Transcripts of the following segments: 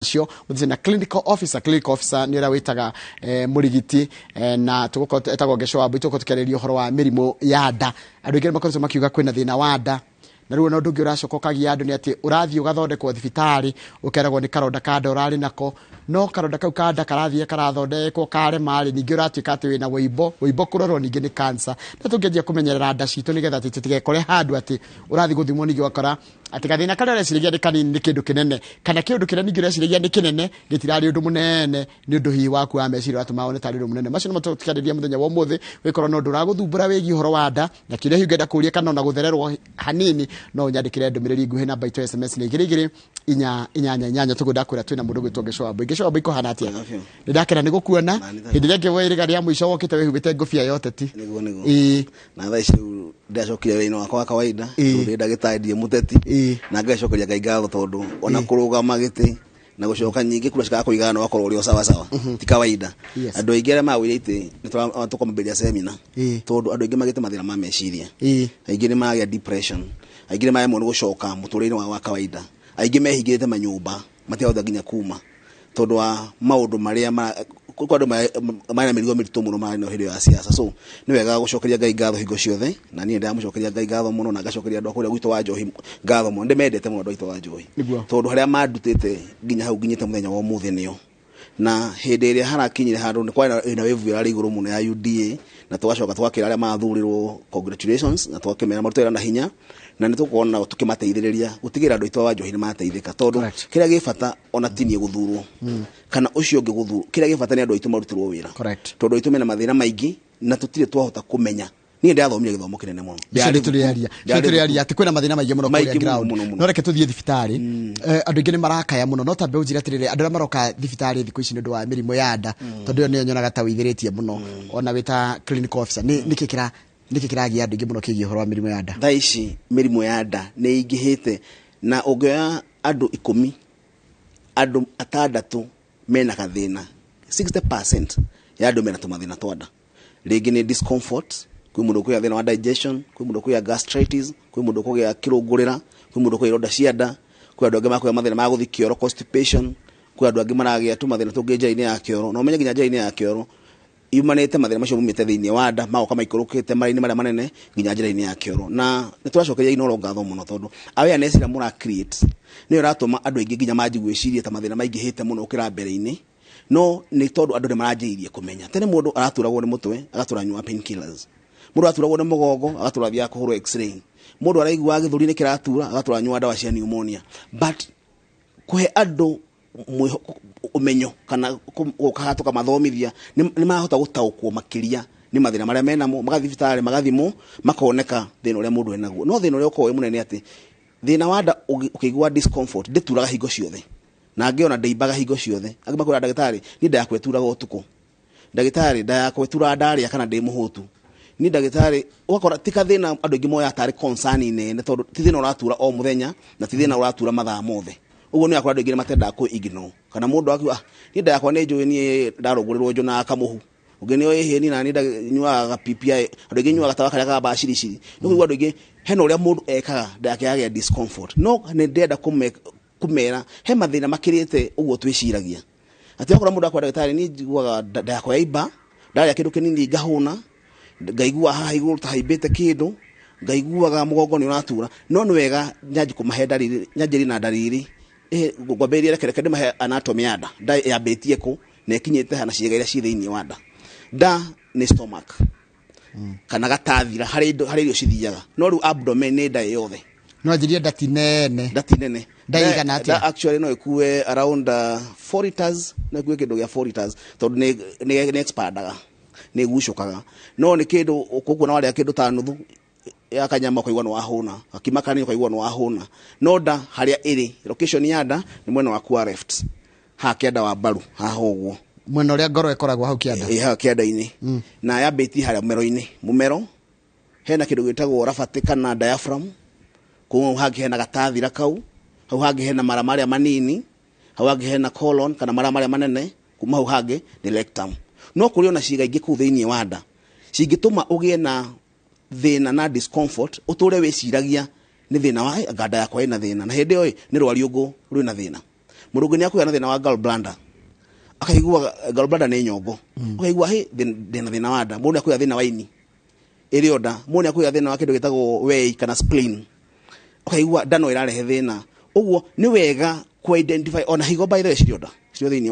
Cio na clinical officer, clinical officer nĩ ũrĩa wĩtaga mũrigiti na tũgũkorwo etagwo Ngeco wa Mbui. Tũgũkorwo tũkĩarĩrĩria ũhoro wa mĩrimũ ya nda. Andũ aingĩ nĩ makoretwo makiuga kwĩna thĩna wa nda, na rĩu ona ũndũ ũngĩ ũracoka ũkagia andũ nĩ atĩ ũrathiĩ ũgathondekwo thibitarĩ, ũkeragwo nĩ karonda ka nda ũrarĩ nako, no karonda kau ka nda karathiĩ karathondekwo karema rĩ, ningĩ ũratuĩka atĩ wĩna wũimbo, wũimbo kũrorwo ningĩ nĩ cancer. Na tũngĩanjia kũmenyerera nda citũ nĩgetha atĩ tũtigekore handũ atĩ ũrathiĩ gũthimwo, ningĩ ũgakora atĩ gathĩna karĩa ũreciragia nĩ kanini nĩ kĩndũ kĩnene, kana kĩũndũ kĩrĩa ningĩ ũreciragia nĩ kĩnene gĩtirarĩ ũndũ mũnene, nĩ ũndũ hihi waku wa meciria ũratũma wone tarĩ ũndũ mũnene. Macio nĩmo tũkĩarĩria mũthenya wa ũmũthĩ. Wĩkorwo na ũndũ ũragũthumbũra wĩgiĩ ũhoro wa nda na kĩũria hihi ũngĩenda kũũria kana ona gũthererwo hanini, no ũnyandĩkĩre ndũmĩrĩri nguhĩ. Namba itũ ya SMS nĩ 22488. Tũguo ndakwĩra, twĩna mũndũ gwĩtwo Ngeco wa Mbui. Ngeco wa Mbui, kũhana atĩa? Wega biũ. Nĩ ndakena nĩ gũkuona. Na nĩ hĩndĩ ĩrĩa ĩngĩ wĩrĩga rĩa mũico wokĩte wĩhumbĩte ngũbia ya ũteti. Nĩguo. Ĩĩ. Na thaa ici rĩu ndĩracokire wĩra-inĩ wakwa wa kawaida. Rĩu ndĩ ndagĩtarĩ, ndirĩ mũteti. Na ngacokeria Ngai ngatho tondũ ona kũrũgama gĩtĩ na gũcoka nyingĩ kura cikaga kũigana na ũgakorwo ũrĩ o sawa sawa ti kawaida. Andũ aingĩ arĩa magũire itĩ nĩ tũkwambĩrĩria semina tondũ andũ aingĩ magĩte mathĩna ma meciria. Aingĩ nĩ maragĩa depression, aingĩ nĩ maremwo nĩ gũcoka mũtũrĩre-inĩ wao wa kawaida, aingĩ mehingĩrĩte manyũmba matirahota nginya kuma tondũ wa maũndũ marĩa kwĩ andũ marĩ na mĩrigo mĩritũ mũno marĩ nayo hĩndĩ ĩyo ya siasa. So nĩ wega gũcokeria Ngai ngatho hingo ciothe, na niĩ ndĩramũcokeria Ngai ngatho mũno na ngacokeria andũ a kũrĩa gwitũ wa Njohi ngatho mũno. Ndĩmendete mũno andũ aitũ wa Njohi tondũ harĩa mandutĩte nginya hau nginyĩte mũthenya wa ũmũthĩ nĩo. Na hĩndĩ ĩrĩa harakinyire handũ nĩ kwarĩ na wave ĩrarĩ igũrũ mũno ya UDA, na tũgacoka tũgakĩra arĩa mathurirwo congratulations, na tũgakĩmera marute wĩra na hinya, na nĩ tũgũkorwo nao tũkĩmateithĩrĩria gũtigĩrĩra andũ aitũ a Njohi nĩ mateithĩka, tondũ kĩrĩa gĩ bata ona ti niĩ gũthurwo kana ũcio ũngĩ gũthurwo, kĩrĩa gĩ bata nĩ andũ aitũ marutĩrwo wĩra. Tondũ aitũ mena mathĩna maingĩ na tũtirĩ twahota kũmenya. Niĩ ndĩrathomire gĩthomo kĩnene mũno. Icio nĩ tũrĩaria, icio Ndĩrarĩ tũrĩaria atĩ kwĩna mathĩna maingĩ mũno kũrĩa Maingĩ mũno, ground. mũno, mũno. No reke tũthiĩ thibitarĩ. Andũ aingĩ nĩ marakaya mũno, no tambe ũnjĩre atĩrĩrĩ, andũ arĩa maroka thibitarĩ thikũ ici nĩ ũndũ wa mĩrimũ ya nda, tondũ ĩyo nĩyo nyonaga ta ũithĩrĩtie mũno ona wĩ ta clinical officer, nĩ nĩkĩ kĩra nĩkĩ kĩragia andũ aingĩ mũno kĩgiĩ ũhoro wa mĩrimũ ya nda? Thaa ici mĩrimũ ya nda nĩ ĩingĩhĩte, na ũngĩoya andũ 10, andũ atandatũ mena gathĩna, 60% ya andũ mena tũmathĩna twa nda. Rĩngĩ nĩ discomfort, kwĩ mũndũ ũkũgĩa thĩna wa digestion, kwĩ mũndũ ũkũgĩa gastritis, kwĩ mũndũ ũkũgĩa kĩrũngũrĩra, kwĩ mũndũ ũkũgĩa ironda cia nda, kwĩ andũ angĩ makũgĩa mathĩna ma gũthiĩ kĩoro, constipation, kwĩ andũ angĩ maragĩa tũmathĩna tũngĩ njĩra-inĩ ya kĩoro. Na ũmenye nginya njĩra-inĩ ya kĩoro yumanĩte mathĩna macio maumĩte thĩinĩ wa nda, magoka maikũrũkĩte mara-inĩ marĩa manene nginya njĩra-inĩ ya kĩoro. Na nĩ tũracokeria Inooro ngatho mũno tondũ awareness ĩrĩa mũra create nĩyo ĩratũma andũ aingĩ nginya manjie gwĩciria ta mathĩna maingĩhĩte mũno gũkĩra mbere-inĩ. No nĩ tondũ andũ nĩ maranjĩrĩirie kũmenya. Tene mũndũ araturagwo nĩ mũtwe agatũra anyua painkillers, mũndũ araturagwo nĩ mũgongo agatũra athiaga kũhũrwo x-ray, mũndũ araigua gĩthũri nĩ kĩratura agatũra anyua ndawa cia pneumonia. But kũhe andũ ũmenyo kana gũka haha tũkamathomithia, nĩ marahota gũtaũkwo makĩria nĩ mathĩna marĩa menamo, magathiĩ thibitarĩ magathimwo, makoneka thĩna ũrĩa mũndũ enaguo. No thĩna ũrĩa ũkoragwo wĩ mũnene atĩ thĩna wa nda ũkĩigua discomfort ndĩturaga hingo ciothe, na angĩ ona ndĩimbaga hingo ciothe. Angĩ makwĩra, "Ndagĩtarĩ, niĩ nda yakwa ĩturaga ũtukũ. Ndagĩtarĩ, nda yakwa ĩturaga ndarĩa kana ndĩ mũhũtu. Niĩ ndagĩtarĩ." Ũgakora ti kathĩna andũ aingĩ moyaga tarĩ concern nene, tondũ ti thĩna ũratura o mũthenya na ti thĩna ũratura mathaa mothe. Ũguo nĩ ũrakora andũ aingĩ nĩ matendaga kũ ignore, kana mũndũ akiuga, "Ah, niĩ nda yakwa nĩ njũĩ, niĩ ndarũngũrĩrwo njũnaga kamũhu." Ũngĩ nĩ oĩ, "Niĩ na niĩ nyuaga PPI." Andũ aingĩ nyuaga tawa karĩa kambaga ciriciri. Nĩ kũigua andũ aingĩ hena ũrĩa mũndũ ekaga nda yake yagĩa discomfort. No nĩ ndĩrenda kũmera he mathĩna makĩrĩte ũguo twĩciragia, atĩ okorwo mũndũ akwa, "Ndagĩtarĩ, niĩ njiguaga nda yakwa yaimba, ndarĩa kĩndũ kĩnini ngahũna, ngaigua haha igũrũ ta haimbĩte kĩndũ, ngaiguaga mũgongo nĩ ũratura." No nĩ wega nyanji kũmahe ndariri, nyanjĩrie na ndariri. Ngwambĩrĩrie, reke ndĩmahe anatomy ya nda, nda yambĩtie kũ na ĩkinyĩte ha na ciĩga iria ciĩ thĩinĩ wa nda. Nda nĩ stomach kana gatathira harĩ indo harĩ irio cithiaga, no rĩu abdomen nĩ nda yothe. No anjĩrie nda ti nene. Nda ti nene. Nda ĩigana atĩa? Nda actually no ĩkue around 4 liters, no ĩkue kĩndũ gĩa 4 liters, tondũ nĩ expandaga, nĩ ĩgucũkaga. No nĩ kĩndũ ũkuona warĩa kĩndũ ta nuthu ya kanyama ũkaigua nĩ wahũna, gakima kanini ũkaigua nĩ wahũna. No nda harĩa ĩrĩ, location ya nda nĩ mwena waku wa left haha kĩanda wa mbaru haha ũguo. Mwena ũrĩa ngoro ĩkoragwo hau kĩanda. Ĩ haha kĩanda-inĩ, na yambĩtie harĩa mũmero-inĩ. Mũmero hena kĩndũ gĩtagwo rabatĩ kana diaphragm, kũu hau hangĩ hena gatathira kau, hau hangĩ hena mara marĩa manini, hau hangĩ hena colon kana mara marĩa manene, kuma hau hangĩ nĩ rectum. No kũrĩ ona ciĩga ingĩ kũu thĩinĩ wa nda cingĩtũma ũgĩe na thĩna na discomfort, ũtũre wĩciragia nĩ thĩna wa, "Anga nda yakwa ĩna thĩna," na hĩndĩ ĩyo ĩ nĩ rwariũngũ rwĩna thĩna. Mũndũ ũngĩ nĩ akũgĩa na thĩna wa gallbladder, akaigua gallbladder nĩ nyongo, ũkaigua hĩ, ndĩna thĩna wa nda. Mũndũ nĩ akũgĩa thĩna wa ini ĩrĩ o nda. Mũndũ nĩ akũgĩa thĩna wa kĩndũ gĩtagwo wei kana spleen, ũkaigua nda no ĩrarehe thĩna. Ũguo nĩ wega ku identify ona higo, by the way, cirĩ o nda, cirĩ thĩinĩ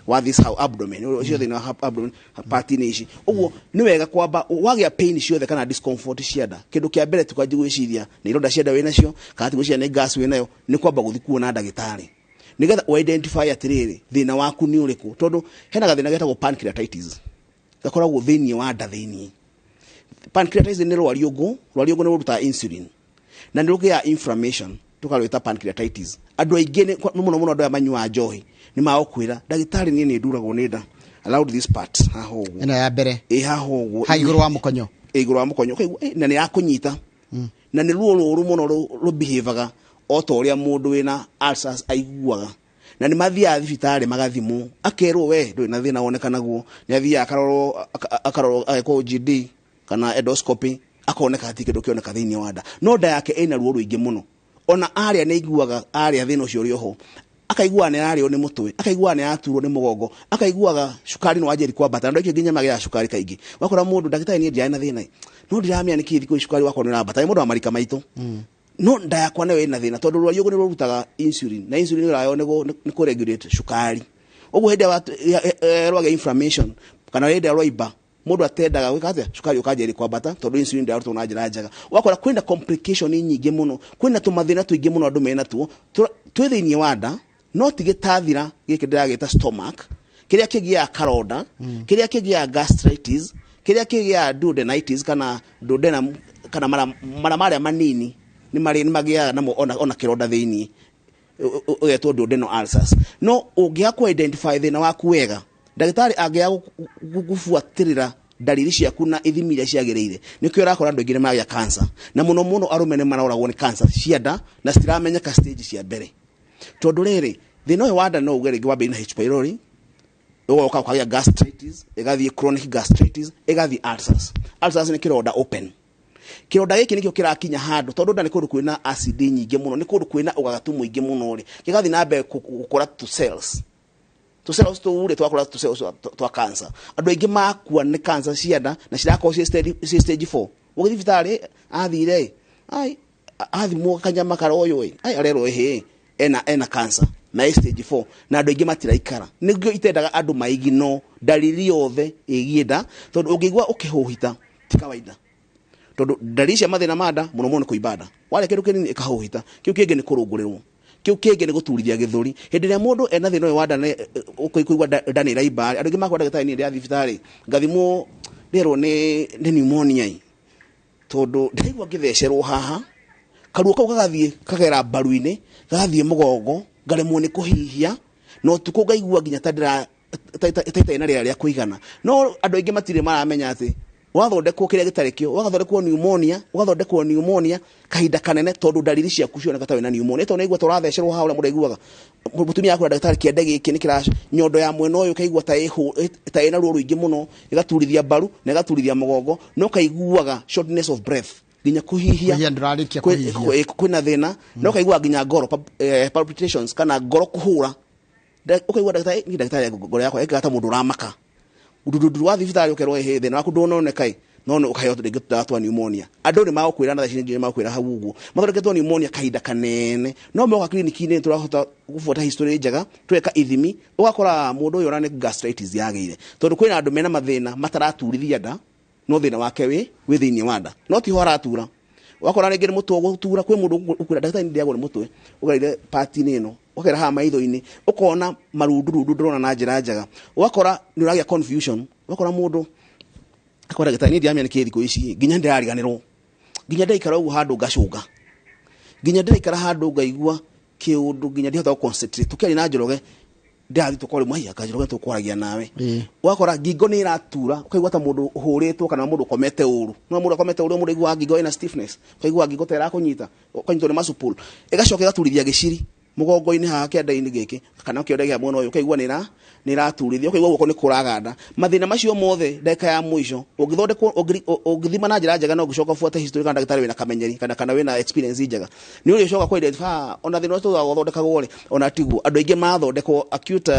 wa this how abdomen, cirĩ thĩinĩ wa abdomen part-inĩ ici. Ũguo nĩ wega kwamba wagĩa pain ciothe kana discomfort cia nda, kĩndũ kĩa mbere tukanji gwĩciria nĩ ironda cia nda wĩ nacio kana ti gwĩciria nĩ gas wĩ nayo, nĩ kwamba gũthiĩ kuona ndagĩtarĩ nĩgetha u identify atĩrĩrĩ, thĩna waku nĩ ũrĩkũ. Tondũ hena gathĩna getagwo pancreatitis, gakoragwo thĩinĩ wa nda thĩinĩ. Pancreatitis nĩ rwariũngũ. Rwariũngũ nĩ rũrutaga insulin na nĩ rũgĩaga inflammation, tũkarwĩta pancreatitis. Andũ aingĩ mũno mũno andũ aya manyuaga njohi nĩ magũkwĩra, "Ndagĩtarĩ, niĩ nĩ nduragwo nĩ nda around this part haha ũguo." Ĩno ya mbere? Ĩ, haha ũguo. Ha igũrũ wa mũkonyo? Ĩ, igũrũ wa mũkonyo. Ũkaigua na nĩ yakũnyita na nĩ ruo rũru mũno, rũbehavaga o ta ũrĩa mũndũ wĩna ulcers aiguaga. Na nĩ mathiaga thibitarĩ magathimwo, akerwo, "We ndũrĩ na thĩna woneka naguo." Nĩ athiaga akarorwo, akarorwo, agekwo GD kana endoscopy, akoneka hatirĩ kĩndũ kĩoneka thĩinĩ wa nda, no nda yake ĩna ruo rũingĩ mũno. Ona arĩa nĩ aiguaga arĩa thĩna ũcio ũrĩ oho, akaiguaga nĩ ararĩo nĩ mũtwe, akaiguaga nĩ araturwo nĩ mũgongo, akaiguaga cukari nĩ wanjĩri kwambata. Na andũ aingĩ nginya magĩaga cukari kaingĩ. Wakora mũndũ, "Ndagĩtarĩ, niĩ ndirarĩ na thĩna, no ndiramenya nĩkĩ thikũ ici cukari wakwa nĩ ũrambata. Nĩ mũndũ wa marika maitũ, no nda yakwa nayo ĩna thĩna." Tondũ rwariũngũ nĩ rũrutaga insulin, na insulin ĩrayo nĩ kũ regulate cukari. Ũguo hĩndĩ ĩrĩa rwagĩa inflammation kana hĩndĩ ĩrĩa rwaimba, mũndũ atendaga gwĩka atĩa, cukari ũkanjĩrĩ kwambata tondũ insulin ndĩrarutwo na njĩra njega. Ũgakora kwĩna complication nyingĩ mũno, kwĩna tũmathĩna tũingĩ mũno andũ mena tuo twĩ thĩinĩ wa nda, no ti gĩtathira gĩkĩ ndĩragĩta stomach, kĩrĩa kĩgĩaga karonda, kĩrĩa kĩgĩaga gastritis, kĩrĩa kĩgĩaga duodenitis kana duodenum kana mara marĩa manini nĩ marĩ nĩ magĩaga namo ona kĩronda thĩinĩ, ũgetwo duodenal ulcers. No ũngĩaga ku identify thĩna waku wega, ndagĩtarĩ angĩaga gũbuatĩrĩra ndariri ciaku na ithimi iria ciagĩrĩire, nĩkĩo ũrakora andũ aingĩ nĩ magĩa cancer, na mũno mũno arũme nĩ maroragwo nĩ cancer cia nda na citiramenyeka stage cia mbere. Tondũ rĩrĩ, thĩna ũyũ wa nda no uge rĩngĩ wambĩrĩrie na H pylori, ũgoka ũkagĩa gastritis, ĩgathiĩ chronic gastritis, ĩgathiĩ ulcers. Ulcers nĩ kĩronda open. Kĩronda gĩkĩ nĩkĩo kĩrakinya handũ, tondũ nda nĩ kũndũ kwĩna acid nyingĩ mũno, nĩ kũndũ kwĩna ũgagatu mũingĩ mũno rĩ, gĩgathiĩ na mbere gũkũra tu cells, tu cells tũu rĩ, twakũra tu cells twa cancer. Andũ aingĩ makua nĩ cancer cia nda na cirakorwo ciĩ stage 4. Ũgĩthiĩ thibitarĩ, athire ai athimwo kanyama karoywo ĩ, ai arerwo ĩhĩ, ena cancer na ĩ stage 4, na andũ aingĩ matiraikara. Nĩguo itendaga andũ maigino ndariri yothe ĩgiĩ nda, tondũ ũngĩigua ũkĩhũhita ti kawaida, tondũ ndariri cia mathĩna ma nda mũno mũno nĩ kũimba nda, warĩa kĩndũ kĩnini ĩkahũhita, kĩu kĩngĩ nĩ kũrũngũrĩrwo, kĩu kĩngĩ nĩ gũturithia gĩthũri. Hĩndĩ ĩrĩa mũndũ ena thĩna ũyũ wa nda ũkũigua nda nĩ ĩraimba, andũ aingĩ makwa, "Ndagĩtarĩ, niĩ ndĩrathiĩ thibitarĩ ngathimwo, ndĩrerwo nĩ pneumonia ĩ, tondũ ndĩraigua ngĩthecerwo haha, karuo kau gagathiĩ kagera mbaru-inĩ, gagathiĩ mũgongo, ngaremwo nĩ kũhihia, na ũtukũ ngaigua nginya ta ndĩra ta itarĩ na rĩera rĩa kũigana." No andũ aingĩ matirĩ maramenya atĩ wathondekwo kĩrĩa gĩtarĩ kĩo, ũgathondekwo pneumonia, ũgathondekwo pneumonia kahinda kanene, tondũ ndariri ciaku cioneka ta wĩna pneumonia, tondũ naigua ta ũrathecerwo haha, ũrĩa mũndũ aiguaga. Mũtumia akwĩra, "Ndagĩtarĩ, kĩande gĩkĩ nĩ kĩra nyondo ya mwena ũyũ," ũkaigua ta ta ĩna ruo rũingĩ mũno, ĩgaturithia mbaru na ĩgaturithia mũgongo, na ũkaiguaga shortness of breath, nginya kũhihia. Kũhihia ndũrarĩkia kũhihia. Kwĩna thĩna, na ũkaigua nginya ngoro palpitations kana ngoro kũhũra. Ũkaigua, "Ndagĩtarĩ, niĩ ndagĩtarĩ, ngoro yakwa ĩkaga ta mũndũ ũramaka ndundu." Wa thibitarĩ ũkerwo, "Ĩhĩ, thĩna waku ndũnoneka ĩ," no nĩ ũkaheo rĩngĩ tũdawa twa pneumonia. Andũ nĩ magũkwĩra, na thaa ici nĩ magũkwĩra hau ũguo mathondeketwo pneumonia kahinda kanene, no moka kiriniki-inĩ tũrahota gũbuata history njega, tweka ithimi, ũgakora mũndũ ũyũ ona nĩ gastritis yagĩire, tondũ kwĩna andũ mena mathĩna mataraturithia nda, no thĩna wake wĩ thĩinĩ wa nda, no tiho aratura. Wakora rĩngĩ nĩ mũtwe ũgũtura. Kwĩ mũndũ ũkwĩra, "Ndagĩtarĩ, nĩ ndĩagwo nĩ mũtwe ũgereire part-inĩ ĩno, ũkera haha maitho-inĩ, ũkona marundurundu, ndũrona na njĩra njega." Ũgakora nĩ ũragĩa confusion. Ũgakora mũndũ akora, "Ndagĩtarĩ, niĩ ndiramenya nĩkĩ thikũ ici nginya ndĩrariganĩrwo, nginya ndaikara ũguo handũ ngacũnga, nginya ndĩraikara handũ ngaigua kĩũndũ, nginya ndihota gũ concentrate." Tũkĩaria na Njoroge, ndĩrathiĩ tũkorwo rĩmwe anga Njoroge tũkwaragia nawe. Ũgakora ngingo nĩ ĩratura, ũkaigua ta mũndũ ũhũrĩtwo kana mũndũ ũkomete ũru. No mũndũ akomete ũru, mũndũ aiguaga ngingo ĩna stiffness, ũkaigua ngingo ta ĩrakũnyita, ũkanyitwo nĩ muscle pull, ĩgacoka ĩgaturithia gĩciri. Mũgongo-inĩ haha, kĩanda-inĩ gĩkĩ kana kĩonde kĩa mwena ũyũ, ũkaigua nĩ ĩraturithia, ũkaigua guoko nĩ kũraganda. Mathĩna macio mothe, ndagĩka ya mũico ũngĩthondekwo, ũngĩthima na njĩra njega na ũngĩcoka ũbuate history kana ndagĩtarĩ wĩna kamenyeri kana wĩna experience njega, nĩ ũrĩcoka kũ identify ona thĩna ũcio ũthondekagwo rĩ, ona tiguo. Andũ aingĩ mathondekwo acute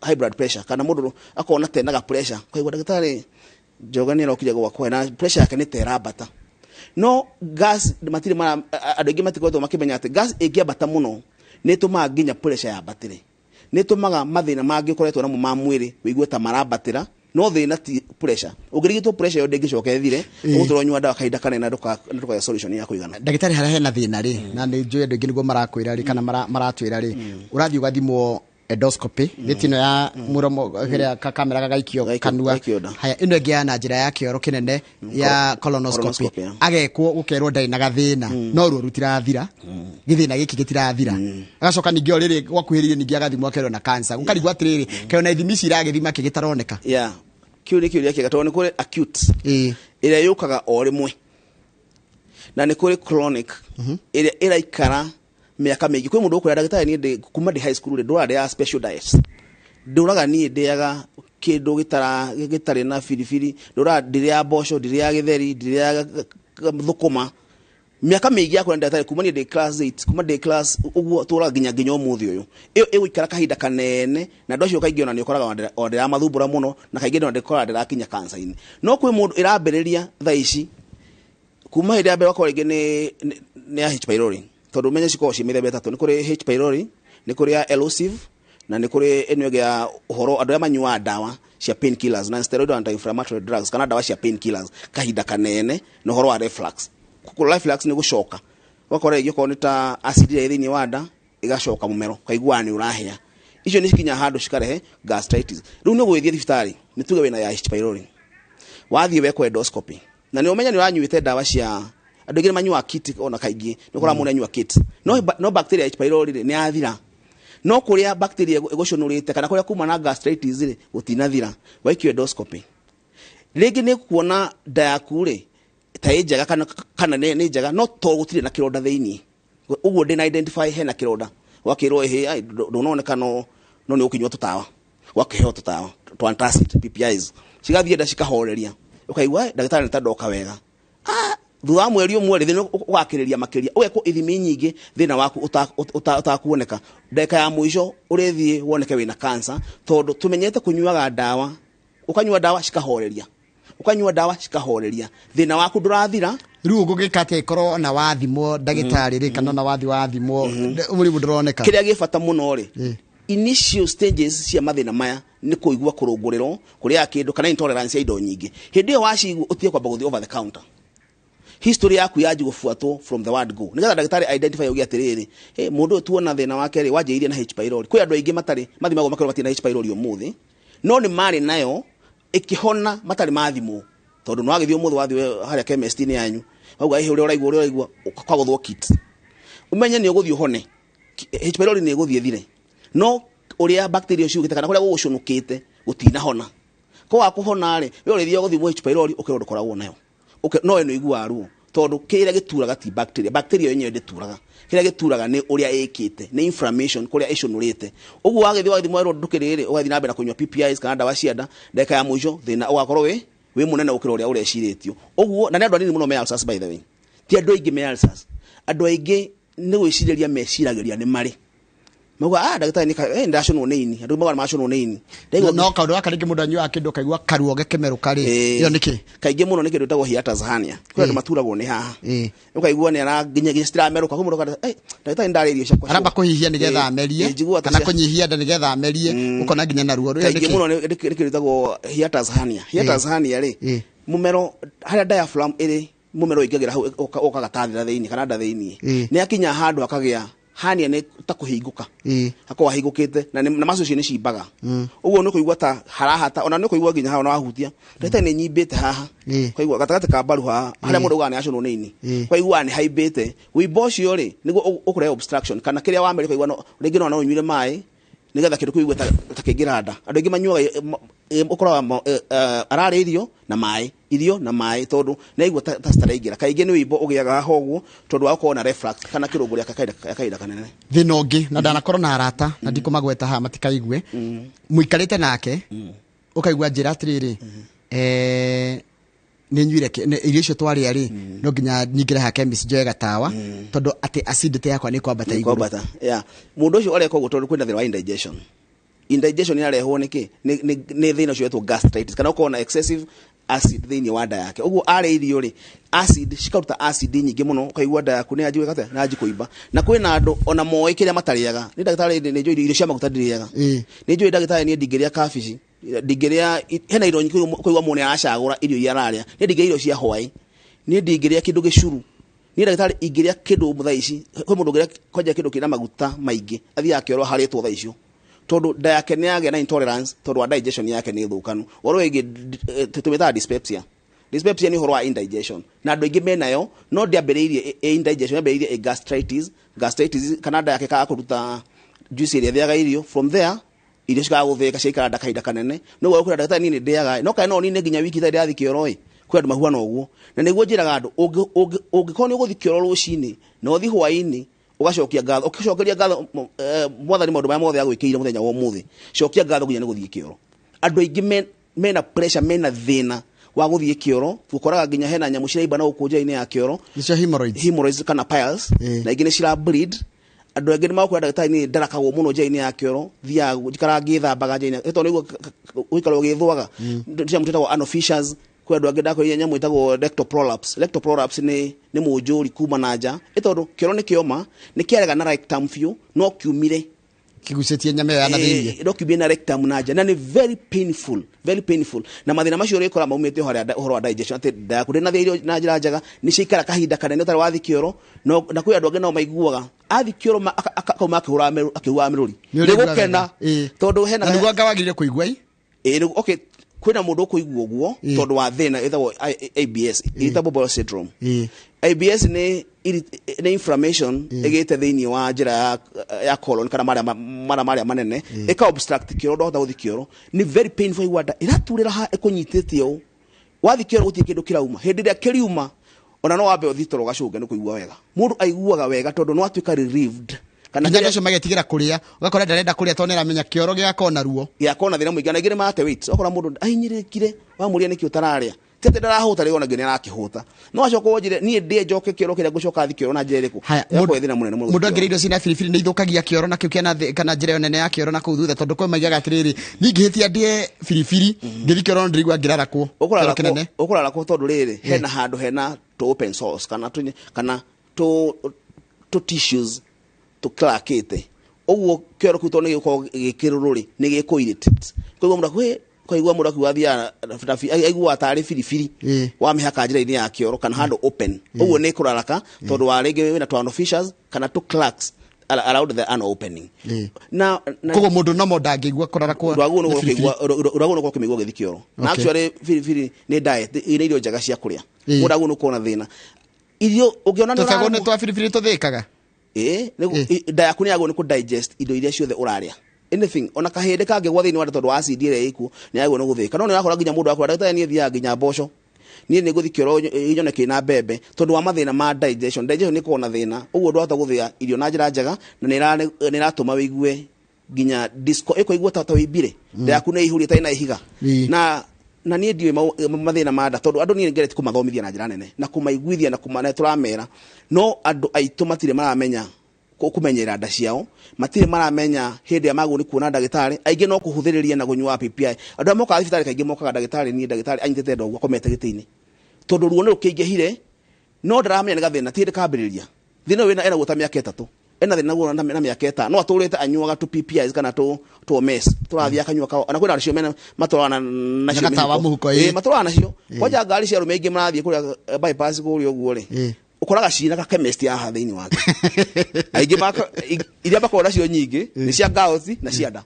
high blood pressure, kana mũndũ akona tenaga pressure, ũkaigua ndagĩtarĩ Njoga nĩ arokire gwakwa na pressure yake nĩ ta ĩrambata, no gas matirĩ mara. Andũ aingĩ matikoretwo makĩmenya atĩ gas ĩngĩambata mũno nĩ ĩtũmaga nginya pressure yambatĩre, nĩ ĩtũmaga mathĩna mangĩ ũkoretwo namo ma mwĩrĩ wĩigue ta marambatĩra, no thĩna ti pressure. Ũngĩrigitwo, pressure ĩyo ndĩngĩcoka ĩthire. Ũgũtũra ũnyua ndawa kahinda kanene na ndũkagĩa solution ya kũigana. Ndagĩtarĩ, harĩa hena thĩna rĩ, na nĩ njũĩ andũ aingĩ nĩguo marakwĩra rĩ, kana maratwĩra rĩ, ũrathiĩ ũgathimwo endoscopy, nĩ tino ya mũromo kĩrĩa kamera gagaikio kanua. Gaikio nda. Haya, ĩno ĩngĩ ya na njĩra ya kĩoro kĩnene ya colonoscopy. Colonoscopy, yeah. Agekwo, gũkerwo ndarĩ na gathĩna, no ruo rutirathira, gĩthĩna gĩkĩ gĩtirathira. Agacoka ningĩ o rĩrĩ gwakuhĩrĩirie ningĩ agathimwo, akerwo na cancer. Gũkarigwo atĩrĩrĩ, kaĩ ona ithimi ici iragĩthima kĩ gĩtaroneka? Yeah, kĩu nĩ kĩũria kĩega, tondũ nĩ kũrĩ acute ĩrĩa yũkaga o rĩmwe, na nĩ kũrĩ chronic ĩrĩa ĩraikara mĩaka mĩingĩ. Kwĩ mũndũ ũkwĩra, "Ndagĩtarĩ, niĩ ndĩ kuma ndĩ high school rĩ, ndũraga ndĩaga special diets, ndũraga niĩ ndĩaga kĩndũ gĩtarĩ na biribiri, ndũraga ndĩrĩaga mboco, ndĩrĩaga gĩtheri, ndĩrĩaga thũkũma mĩaka mĩingĩ yakwa, ndagĩtarĩ, kuma niĩ ndĩ class 8, kuma ndĩ class ũguo tũraga nginya ũmũthĩ ũyũ." Ĩyo ĩgũikara kahinda kanene, na andũ acio kaingĩ ona nĩ ũkoraga ona ndĩramathumbũra mũno, na kaingĩ ona ndĩkoraga ndĩrakinya cancer-inĩ. No kwĩ mũndũ ĩrambĩrĩria thaa ici, kuma hĩndĩ ya mbere wakorwo rĩngĩ nĩ ya H pylori, tondũ ũmenye cikoragwo ciĩ mĩthemba ĩtatũ: nĩ kũrĩ H pylori, nĩ kũrĩ ya erosive, na nĩ kũrĩ ĩno ĩngĩ ya ũhoro andũ arĩa manyuaga ndawa cia pain killers na steroid anti-inflammatory drugs, kana ndawa cia pain killers kahinda kanene, na ũhoro wa reflux. Reflux nĩ gũcoka, ũgakora rĩngĩ okorwo nĩ ta acid ĩrĩa ĩ thĩinĩ wa nda ĩgacoka mũmero, ũkaiguaga nĩ ũrahĩa. Icio nĩ cikinya handũ cikarehe gastritis. Rĩu nĩ gũgĩthiĩ thibitarĩ, nĩ tuge wĩna ya H pylori, wathiĩ wekwo endoscopy, na nĩ ũmenya nĩ ũranyuĩte ndawa cia andũ aingĩ nĩ manyuaga kit, ona kaingĩ nĩ ũkoraga mũndũ anyua kit, no bacteria H pylori rĩ, nĩ yathira, no kũrĩa bacteria ĩgũcũnũrĩte kana kũrĩa kuma na gastritis rĩ, gũtinathira. Waikio endoscopy rĩngĩ, nĩ kuona nda yaku rĩ ta ĩ njega kana nĩ njega, no to gũtirĩ na kĩronda thĩinĩ ũguo ndĩna identify hena kĩronda. Wakĩrwo ĩhĩ, ai, ndũnoneka, no nĩ ũkĩnyua tũtawa, wakĩheo tũtawa twa antacid, PPIs, cigathiĩ nda cikahoreria, ũkaigua, "Eh, ndagĩtarĩ, nĩ ta ndoka wega." Thutha wa mweri ũmwe rĩ, thĩna ũgakĩrĩria makĩria, ũgekwo ithimi nyingĩ, thĩna waku ũtakuoneka. Ndagĩka ya mũico ũrĩthiĩ woneke wĩna cancer, tondũ tũmenyete kũnyuaga ndawa, ũkanyua ndawa cikahoreria, ũkanyua ndawa cikahoreria, thĩna waku ndũrathira. Rĩu ũngĩka atĩa ĩkorwo ona wathimwo, ndagĩtarĩ rĩ, kana ona wathi wathimwo mũrimũ ndũroneka? Kĩrĩa gĩ bata mũno rĩ, initial stages cia mathĩna maya nĩ kũigua kũrũngũrĩrwo, kũrĩa kĩndũ kana intolerance ya indo nyingĩ. Hĩndĩ ĩyo wacigua, ũtige kwamba gũthiĩ over the counter. History yaku yanji gũbuatwo from the word go, nĩgetha ndagĩtarĩ identify, uge atĩrĩrĩ, hey, mũndũ ũyũ tuona thĩna wake rĩ, wanjĩrĩirie na H pylori. Kwĩ andũ aingĩ matarĩ mathimagwo makerwo matirĩ na H pylori ũmũthĩ, no nĩ marĩ nayo ĩkĩhona matarĩ mathimwo, tondũ nĩ wagĩthiĩ ũmũthĩ, wathiĩ harĩa chemist-inĩ yanyu, wauga, "Ĩhĩ, ũrĩa ũraigua, ũrĩa ũraigua," ũkagũthwo kit, ũmenye nĩ ũgũthiĩ ũhone. H pylori nĩ ĩgũthiĩ ĩthire, no ũrĩa bacteria ciugĩte kana kũrĩa gũgũcũnũkĩte gũtinahona. Kwaga kũhona rĩ, we ũrĩthiaga gũthimwo H pylori, ũkerwo ndũkoragwo nayo. No we nĩ ũiguaga ruo, tondũ kĩrĩa gĩturaga ti bacteria. Bacteria yenyewe ndĩturaga. Kĩrĩa gĩturaga nĩ ũrĩa ĩkĩte, nĩ inflammation kũrĩa ĩcũnũrĩte. Ũguo wagĩthiĩ wagĩthimwo werwo ndũkĩrĩ rĩ, ũgathiĩ na mbere na kũnyua PPIs kana ndawa cia nda, ndagĩka ya mũico thĩna ũgakorwo wĩ mũnene gũkĩra ũrĩa ũrecirĩtio. Ũguo na nĩ andũ anini mũno me ulcers, by the way. Ti andũ aingĩ me ulcers. Andũ aingĩ nĩ gwĩcirĩria meciragĩria nĩ marĩ mauga, "Ah, ndagĩtarĩ, nĩ ndacũnwo nĩ ini." Andũ mauga nĩ macũnwo nĩ ini. Ndaigua No kaũndũ gaka rĩngĩ mũndũ anyuaga kĩndũ akaigua karuo gakĩmerũka rĩ, ĩyo nĩ kĩ? Kaingĩ mũno nĩ kĩndũ gĩtagwo hiatus hernia. Kwĩ andũ maturagwo nĩ haha, ũkaigua nĩ ara nginya citiramerũka. Kwĩ mũndũ ũkauga, "Eh, ndagĩtarĩ, ndarĩa irio ciakwa." Aramba kũhihia nĩgetha amerie, njiguaga ta kana kũnyihia nda nĩgetha amerie, ũkona nginya na ruo. Ĩyo nĩ Kaingĩ kĩ? Mũno nĩ kĩndũ gĩtagwo hiatus hernia. Hiatus hernia rĩ, mũmero harĩa diaphragm ĩrĩ, mũmero ũingagĩra hau, ũkagatathĩra thĩinĩ kana nda thĩinĩ. Nĩ akinya handũ akagĩa hernia, nĩ ta kũhingũka, hakorwo hahingũkĩte na macio icio nĩ cimbaga. Ũguo nĩ ũkũigua ta harahata, ona nĩ ũkũigua nginya haha ona wahutia, ndagĩtarĩ, nĩ nyimbĩte haha. Ũkaigua gatagatĩ ka mbaru haha, harĩa mũndũ augaga nĩ acũnwo nĩ ini. Ũkaigua nĩ haimbĩte. Wĩimbo ũcio rĩ, nĩguo ũkũrehe obstruction kana kĩrĩa wameria. Ũkaigua rĩngĩ no ũnyuire maĩ nĩgetha kĩndũ kĩu ũigue ta kĩngĩra nda. Andũ aingĩ manyuaga Ũkoraga ararĩa irio na maĩ, irio na maĩ, tondũ nĩaigua ta citaraingĩra. Kaingĩ nĩ wĩimbo ũgĩaga haha ũguo tondũ wa gũkorwo na reflux kana kĩrũngũ gĩa kahinda kanene. Thĩna ũngĩ, na ndanakorwo na arata na ndikũmagweta haha matikaigue, mũikarĩte nake ũkaigua njĩra atĩrĩrĩ, nĩ nyuire irio icio twarĩa rĩ, no nginya nyingĩre ha chemist njoe gatawa, tondũ atĩ acidity yakwa nĩ kwambata igũrũ. Kwambata, yeah. Mũndũ ũcio areka ũguo tondũ kwĩna thĩna wa indigestion. Indigestion yarehwo nĩ kĩ? Nĩ thĩna ũcio wetwo gastritis, kana ũkorwo na excessive acid thĩinĩ wa nda yake. Ũguo arĩa irio rĩ, acid cikaruta acid nyingĩ mũno, ũkaigua nda yaku nĩ yanji gwĩka atĩa, nĩ yanji kũimba. Na kwĩna andũ ona moĩ kĩrĩa matarĩaga. Nĩ ndagĩtarĩ, nĩ njũĩ irio cia maguta ndirĩaga. Nĩ njũĩ ndagĩtarĩ, niĩ ndingĩrĩa kabici, ndingĩrĩa, hena irio nyingĩ ũkaigua mũndũ nĩ aracagũra irio iria ararĩa. Niĩ ndingĩrĩa irio cia hwaĩ, niĩ ndingĩrĩa kĩndũ gĩcuru. Niĩ ndagĩtarĩ ingĩrĩa kĩndũ thaa ici, kwĩ mũndũ ũngĩrĩa kwanja kĩndũ kĩna maguta maingĩ, athiaga kĩoro harĩtwo thaa icio, tondũ nda yake nĩ yagĩa na intolerance, tondũ wa digestion yake nĩ thũkanu. Ũhoro wĩgiĩ tũmĩtaga dyspepsia. Dyspepsia nĩ ũhoro wa indigestion, na andũ aingĩ menayo, no ndĩambĩrĩirie indigestion, yambĩrĩirie ĩ gastritis. Gastritis kana nda yake ĩkaga kũruta juice ĩrĩa ĩthĩaga irio. From there irio cikaga gũthĩĩka, ciaikara nda kahinda kanene. Nĩguo ũkwĩra ndagĩtarĩ, niĩ nĩ ndĩaga, no kana no nine nginya wiki itarĩ ndĩrathiĩ kĩoro ĩ. Kwĩ andũ mahuana ũguo, na nĩguo njĩraga andũ, ũngĩkorwo nĩ ũgũthiĩ kĩoro rũcinĩ na ũthiĩ hwaĩ-inĩ, ũgacokia ngatho, ũkĩcokeria ngatho mwathani maũndũ marĩa mothe agwĩkĩire mũthenya wa ũmũthĩ, cokia ngatho nginya nĩ gũthiĩ kĩoro. Andũ aingĩ mena pressure, mena thĩna wa gũthiĩ kĩoro, ũkoraga nginya hena nyamũ ciraimba na gũkũ njĩra-inĩ ya kĩoro. Nĩcio hemorrhoids. Hemorrhoids kana piles. Na ingĩ nĩ cira bleed. Andũ angĩ nĩ makwĩra, ndagĩtarĩ, niĩ ndarakagwo mũno njĩra-inĩ ya kĩoro, thiaga njikaraga ngĩthambaga njĩra-inĩ, tondũ nĩguo gũikara ũgĩthwaga. Nyamũ twĩtagwo anal fissures. Kwĩ andũ angĩ ndakwĩrire nyamũ ĩtagwo rectal prolapse. Rectal prolapse nĩ mũnjũri kuma na nja, ĩ tondũ kĩoro nĩ kĩoma, nĩ kĩarega na rectum biũ, no kiumire kigucĩtie nyama ĩyo ya na thĩinĩ. No kiumire na rectum na nja, na nĩ very painful, very painful. Na mathĩna macio ũrĩkora maumĩte o harĩa ũhoro wa digestion, atĩ nda yaku ndĩnathĩa irio na njĩra njega, nĩ ciaikara kahinda kanene ũtarĩ wathiĩ kĩoro. Na kwĩ andũ angĩ nao maiguaga athiĩ kĩoro akauma akĩhuhaga mĩrũri. Nĩ nĩ ũraigua gũkena. Wega. Tondũ hena na nĩguo anga wagĩrĩire kũigua ĩ. Ĩ, okay, kwĩna mũndũ ũkũigua ũguo tondũ wa thĩna ĩtagwo IBS, irritable bowel syndrome. IBS nĩ inflammation ĩgĩte thĩinĩ wa njĩra ya colon kana marĩa mara marĩa manene, ĩka obstruct kĩoro, ndwahota gũthiĩ kĩoro. Nĩ very painful, igua nda ĩraturĩra ha ĩkũnyitĩte ũũ. Wathiĩ kĩoro gũtirĩ kĩndũ kĩrauma. Hĩndĩ ĩrĩa kĩriuma, ona no wambe ũthiĩ toro ũgacũnge nĩ kũigua wega. Mũndũ aiguaga wega tondũ no atuĩka relieved kana nginya andũ acio magetigĩra kũrĩa, ũgakora ndarenda kũrĩa tondũ nĩaramenya kĩoro gĩgakorwo na ruo. Gĩakorwo na thĩna mũingĩ, na aingĩ nĩ mate weight. Ũkora mũndũ ahinyĩrĩrĩkire, wamũria nĩkĩ ũtararĩa, ti atĩ ndarahũta rĩu, ona nginya nĩarakĩhũta, no acoka ũnjĩre niĩ ndĩe njoke kĩoro kĩrĩa ngũcoka thiĩ kĩoro na njĩra ĩrĩkũ? Haya, Ĩgakorwo ĩ thĩna mũnene mũno. Mũndũ angĩrĩa irio ciĩna biribiri nĩ ithũkagia kĩoro nakĩo kĩana kana njĩra ĩyo nene ya kĩoro na kũu thutha, tondũ kwĩ maigaga atĩrĩrĩ, niĩ ngĩhĩtia ndĩe biribiri ngĩthiĩ kĩoro ndĩraigua ngĩrarakwo kĩoro kĩnene. Ũkũrarakwo tondũ rĩrĩ, hena handũ hena tũ open source kana kana tũ tissues tũcrackĩte ũguo. Kĩoro kĩu tondũ nĩ gĩgũkorwo gĩkĩrũrũ rĩ, nĩ gĩkũ irritate. Koguo mũndũ kaigua mũndũ akiuga athiaga aiguaga tarĩ biribiri wamĩhaka njĩra-inĩ ya kĩoro kana handũ open ũguo, nĩ kũraraka tondũ wa rĩngĩ wĩna tũ anal fissures kana tũ cracks around the anal opening. Na Koguo mũndũ nomo ndangĩigua kũrarakwo ndwagwo nĩ biribiri. Ndwagwo nĩ ũkĩmĩigua ũgĩthiĩ kĩoro na actually biribiri nĩ diet, nĩ irio njega cia kũrĩa. Mũndũ agwo nĩ ũkorwo na thĩna irio ũngĩona nĩ tũbegũ nĩ ũraremwo- twa biribiri tũthĩkaga. Ĩĩ, nda yaku nĩ yagwo nĩ kũ digest indo iria ciothe ũrarĩa, anything, ona kahĩndĩ kangĩgwa thĩinĩ wa nda tondũ wa acid ĩrĩa ĩkuo, nĩ yagwo nĩ gũthĩka. No nĩ ũrakora nginya mũndũ akora, ndagĩtarĩ, niĩ thiaga nginya mboco, niĩ nĩ ngũthiĩ kĩoro nyone kĩna mbembe, tondũ wa mathĩna ma digestion. Digestion nĩ ĩkoragwo na thĩna ũguo, ndwahota gũthĩa irio na njĩra njega, na nĩ ĩratũma wĩigue nginya disco ĩkũigua ta wĩimbire, nda yaku nĩ ĩihũrie ĩtarĩ na ihiga. Na niĩ ndiũĩ mathĩna ma nda, tondũ andũ niĩ ngeretie kũmathomithia na njĩra nene na kũmaiguithia na kũma tũramera, no andũ aitũ matirĩ maramenya kũmenyerera nda ciao, matirĩ maramenya hĩndĩ ĩrĩa magwo nĩ kuona ndagĩtarĩ. Aingĩ no kũhũthĩrĩria na kũnyua PPI. Andũ arĩa mokaga thibitarĩ kaingĩ mokaga, ndagĩtarĩ, niĩ ndagĩtarĩ, anyitĩte nda ũguo, akomete gĩtĩ-inĩ, tondũ ruo nĩ rũkĩingĩhire, no ndaramenya nĩ gathĩna ti hĩndĩ kambĩrĩria. Thĩna ũyũ wĩna enaguo ta mĩaka 3, ena thĩna naguo na mĩaka 5, no atũrĩte anyuaga tũ PPIs kana tũ tũ mess tũrathiĩ akanyua ka, ona kwĩna acio mena matũraga nacio. Na gatawa mũhuko, ĩĩ. Matũraga nacio kwanja ngari cia arũme aingĩ marathiĩ kũrĩa bypass kũrĩa ũguo rĩ, ũkoraga cina ka chemist haha thĩinĩ wake. Aingĩ iria makoragwo nacio nyingĩ nĩ cia gout na cia nda.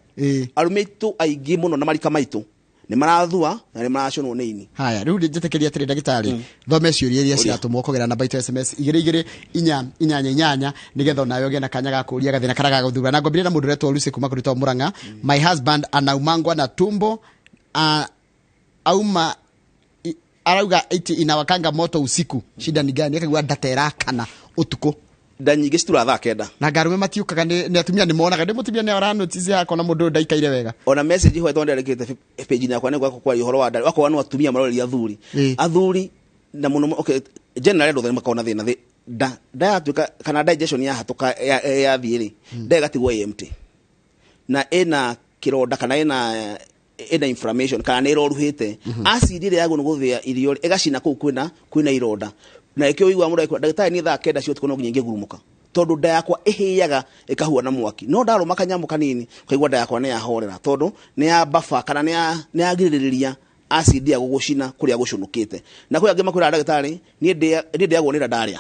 Arũme aitũ aingĩ mũno na marika maitũ nĩ marathua na nĩ maracũnwo nĩ ini. Haya, rĩu njĩtĩkĩria atĩrĩ, ndagĩtarĩ, thome ciũria iria ciratũmwo kũgerera namba itũ ya SMS 22488, nĩgetha onawe ũgĩe na kanya ga kũũria gathĩna karĩa gagũthura. Na ngwambĩrĩria na mũndũ ũretwo Lucy kuma kũrĩ Mũrang'a. My husband anaumangwa na tumbo. Auma arauga iti inawakanga moto usiku, shida ni gani? Akaigua nda ta ĩrakana ũtukũ. Nda nyingĩ citura thaa 9. Na ngarume matiũkaga nĩ atumia nĩ monaga nĩ mũtumia nĩ aranotice yakona mũndũ ũyũ ndaikaire wega. Ona message ho tondũ ndandĩkĩte page yakwa nĩ gwakwa kwaria ũhoro wa nda, wakorwo no atumia maroreria athuri. Athuri na mũno, okay, generally andũ othe nĩ makoragwo na thĩna nda yatuĩka kana digestion yahatũka yathiĩ rĩ, nda ĩgatigwo ĩ empty na ĩna kĩronda kana ĩna inflammation kana nĩ ĩroruhĩte. Acid ĩrĩa yagwo nĩ gũthĩa irio rĩ, ĩgacina kũu kwĩna ironda, na ĩkĩo ũiguaga mũndũ agĩkwĩra, "Ndagĩtarĩ, niĩ thaa 9 cia ũtukũ no nginya ingĩgurumũka tondũ nda yakwa ĩhĩaga ĩkahuana mwaki, no ndarũma kanyamũ kanini ũkaigua nda yakwa nĩ yahorera tondũ nĩ ya buffer kana nĩ yagirĩrĩria acid ya gũgũcina kũrĩa gũcũnũkĩte." Na kwĩ angĩ makwĩraga, "Ndagĩtarĩ, niĩ ndĩagwo nĩ nda ndarĩa,"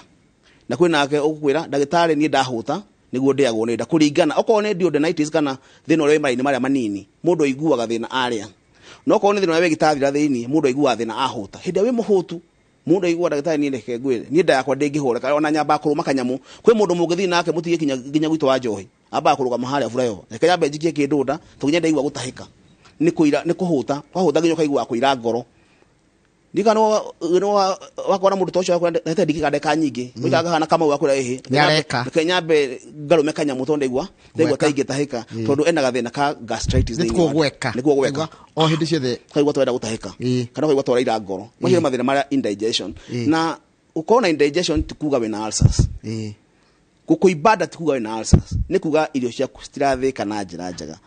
na kwĩ nake ũgũkwĩra, "Ndagĩtarĩ, niĩ ndahũta nĩguo ndĩagwo nĩ nda." Kũringana okorwo nĩ duodenitis kana thĩna ũrĩa wĩ mara-inĩ marĩa manini, mũndũ aiguaga thĩna arĩa, no okorwo nĩ thĩna ũrĩa wĩ gĩtathira thĩinĩ, mũndũ aiguaga thĩna ahũta. Hĩndĩ ĩrĩa wĩ mũhũtu, mũndũ aiguaga, "Ndagĩtarĩ, niĩ reke ngwĩre, niĩ nda yakwa ndĩngĩhoreka ona nyambaga kũrũma kanyamũ." Kwĩ mũndũ mũngĩthiĩ nake mũtige nginya gwitũ wa njohi, ambaga kũrũgama harĩa bureo, "Reke nyambe njikie kĩndũ nda tondũ nginya ndaigua gũtahĩka nĩ kũira nĩ kũhũta." Wahũta nginya ũkaigua kũira ngoro. Ndikana wakora mũndũ ta ũcio akwĩra, "Ndagĩtarĩ, ndingĩka ndagĩka nyingĩ ũikara kahana kamau," akwĩra, "Ĩhĩ, Nĩareka. reke nyambe ngarũme kanyamũ tondũ ndaigua Gweka. ta ingĩtahĩka," tondũ ena gathĩna ka gastritis nĩ thĩinĩ kuo wake. gweka. Nĩkuo gweka. O hĩndĩ ciothe. Ukaigua twenda gũtahĩka kana ũkaigua twaraira ngoro. Macio nĩ mathĩna marĩa indigestion. Na ũkorwo na indigestion ti kuga wĩna ulcers. Gũkũimba nda ti kuga wĩna ulcers, nĩ kuga irio ciaku citirathĩka na njĩra njega.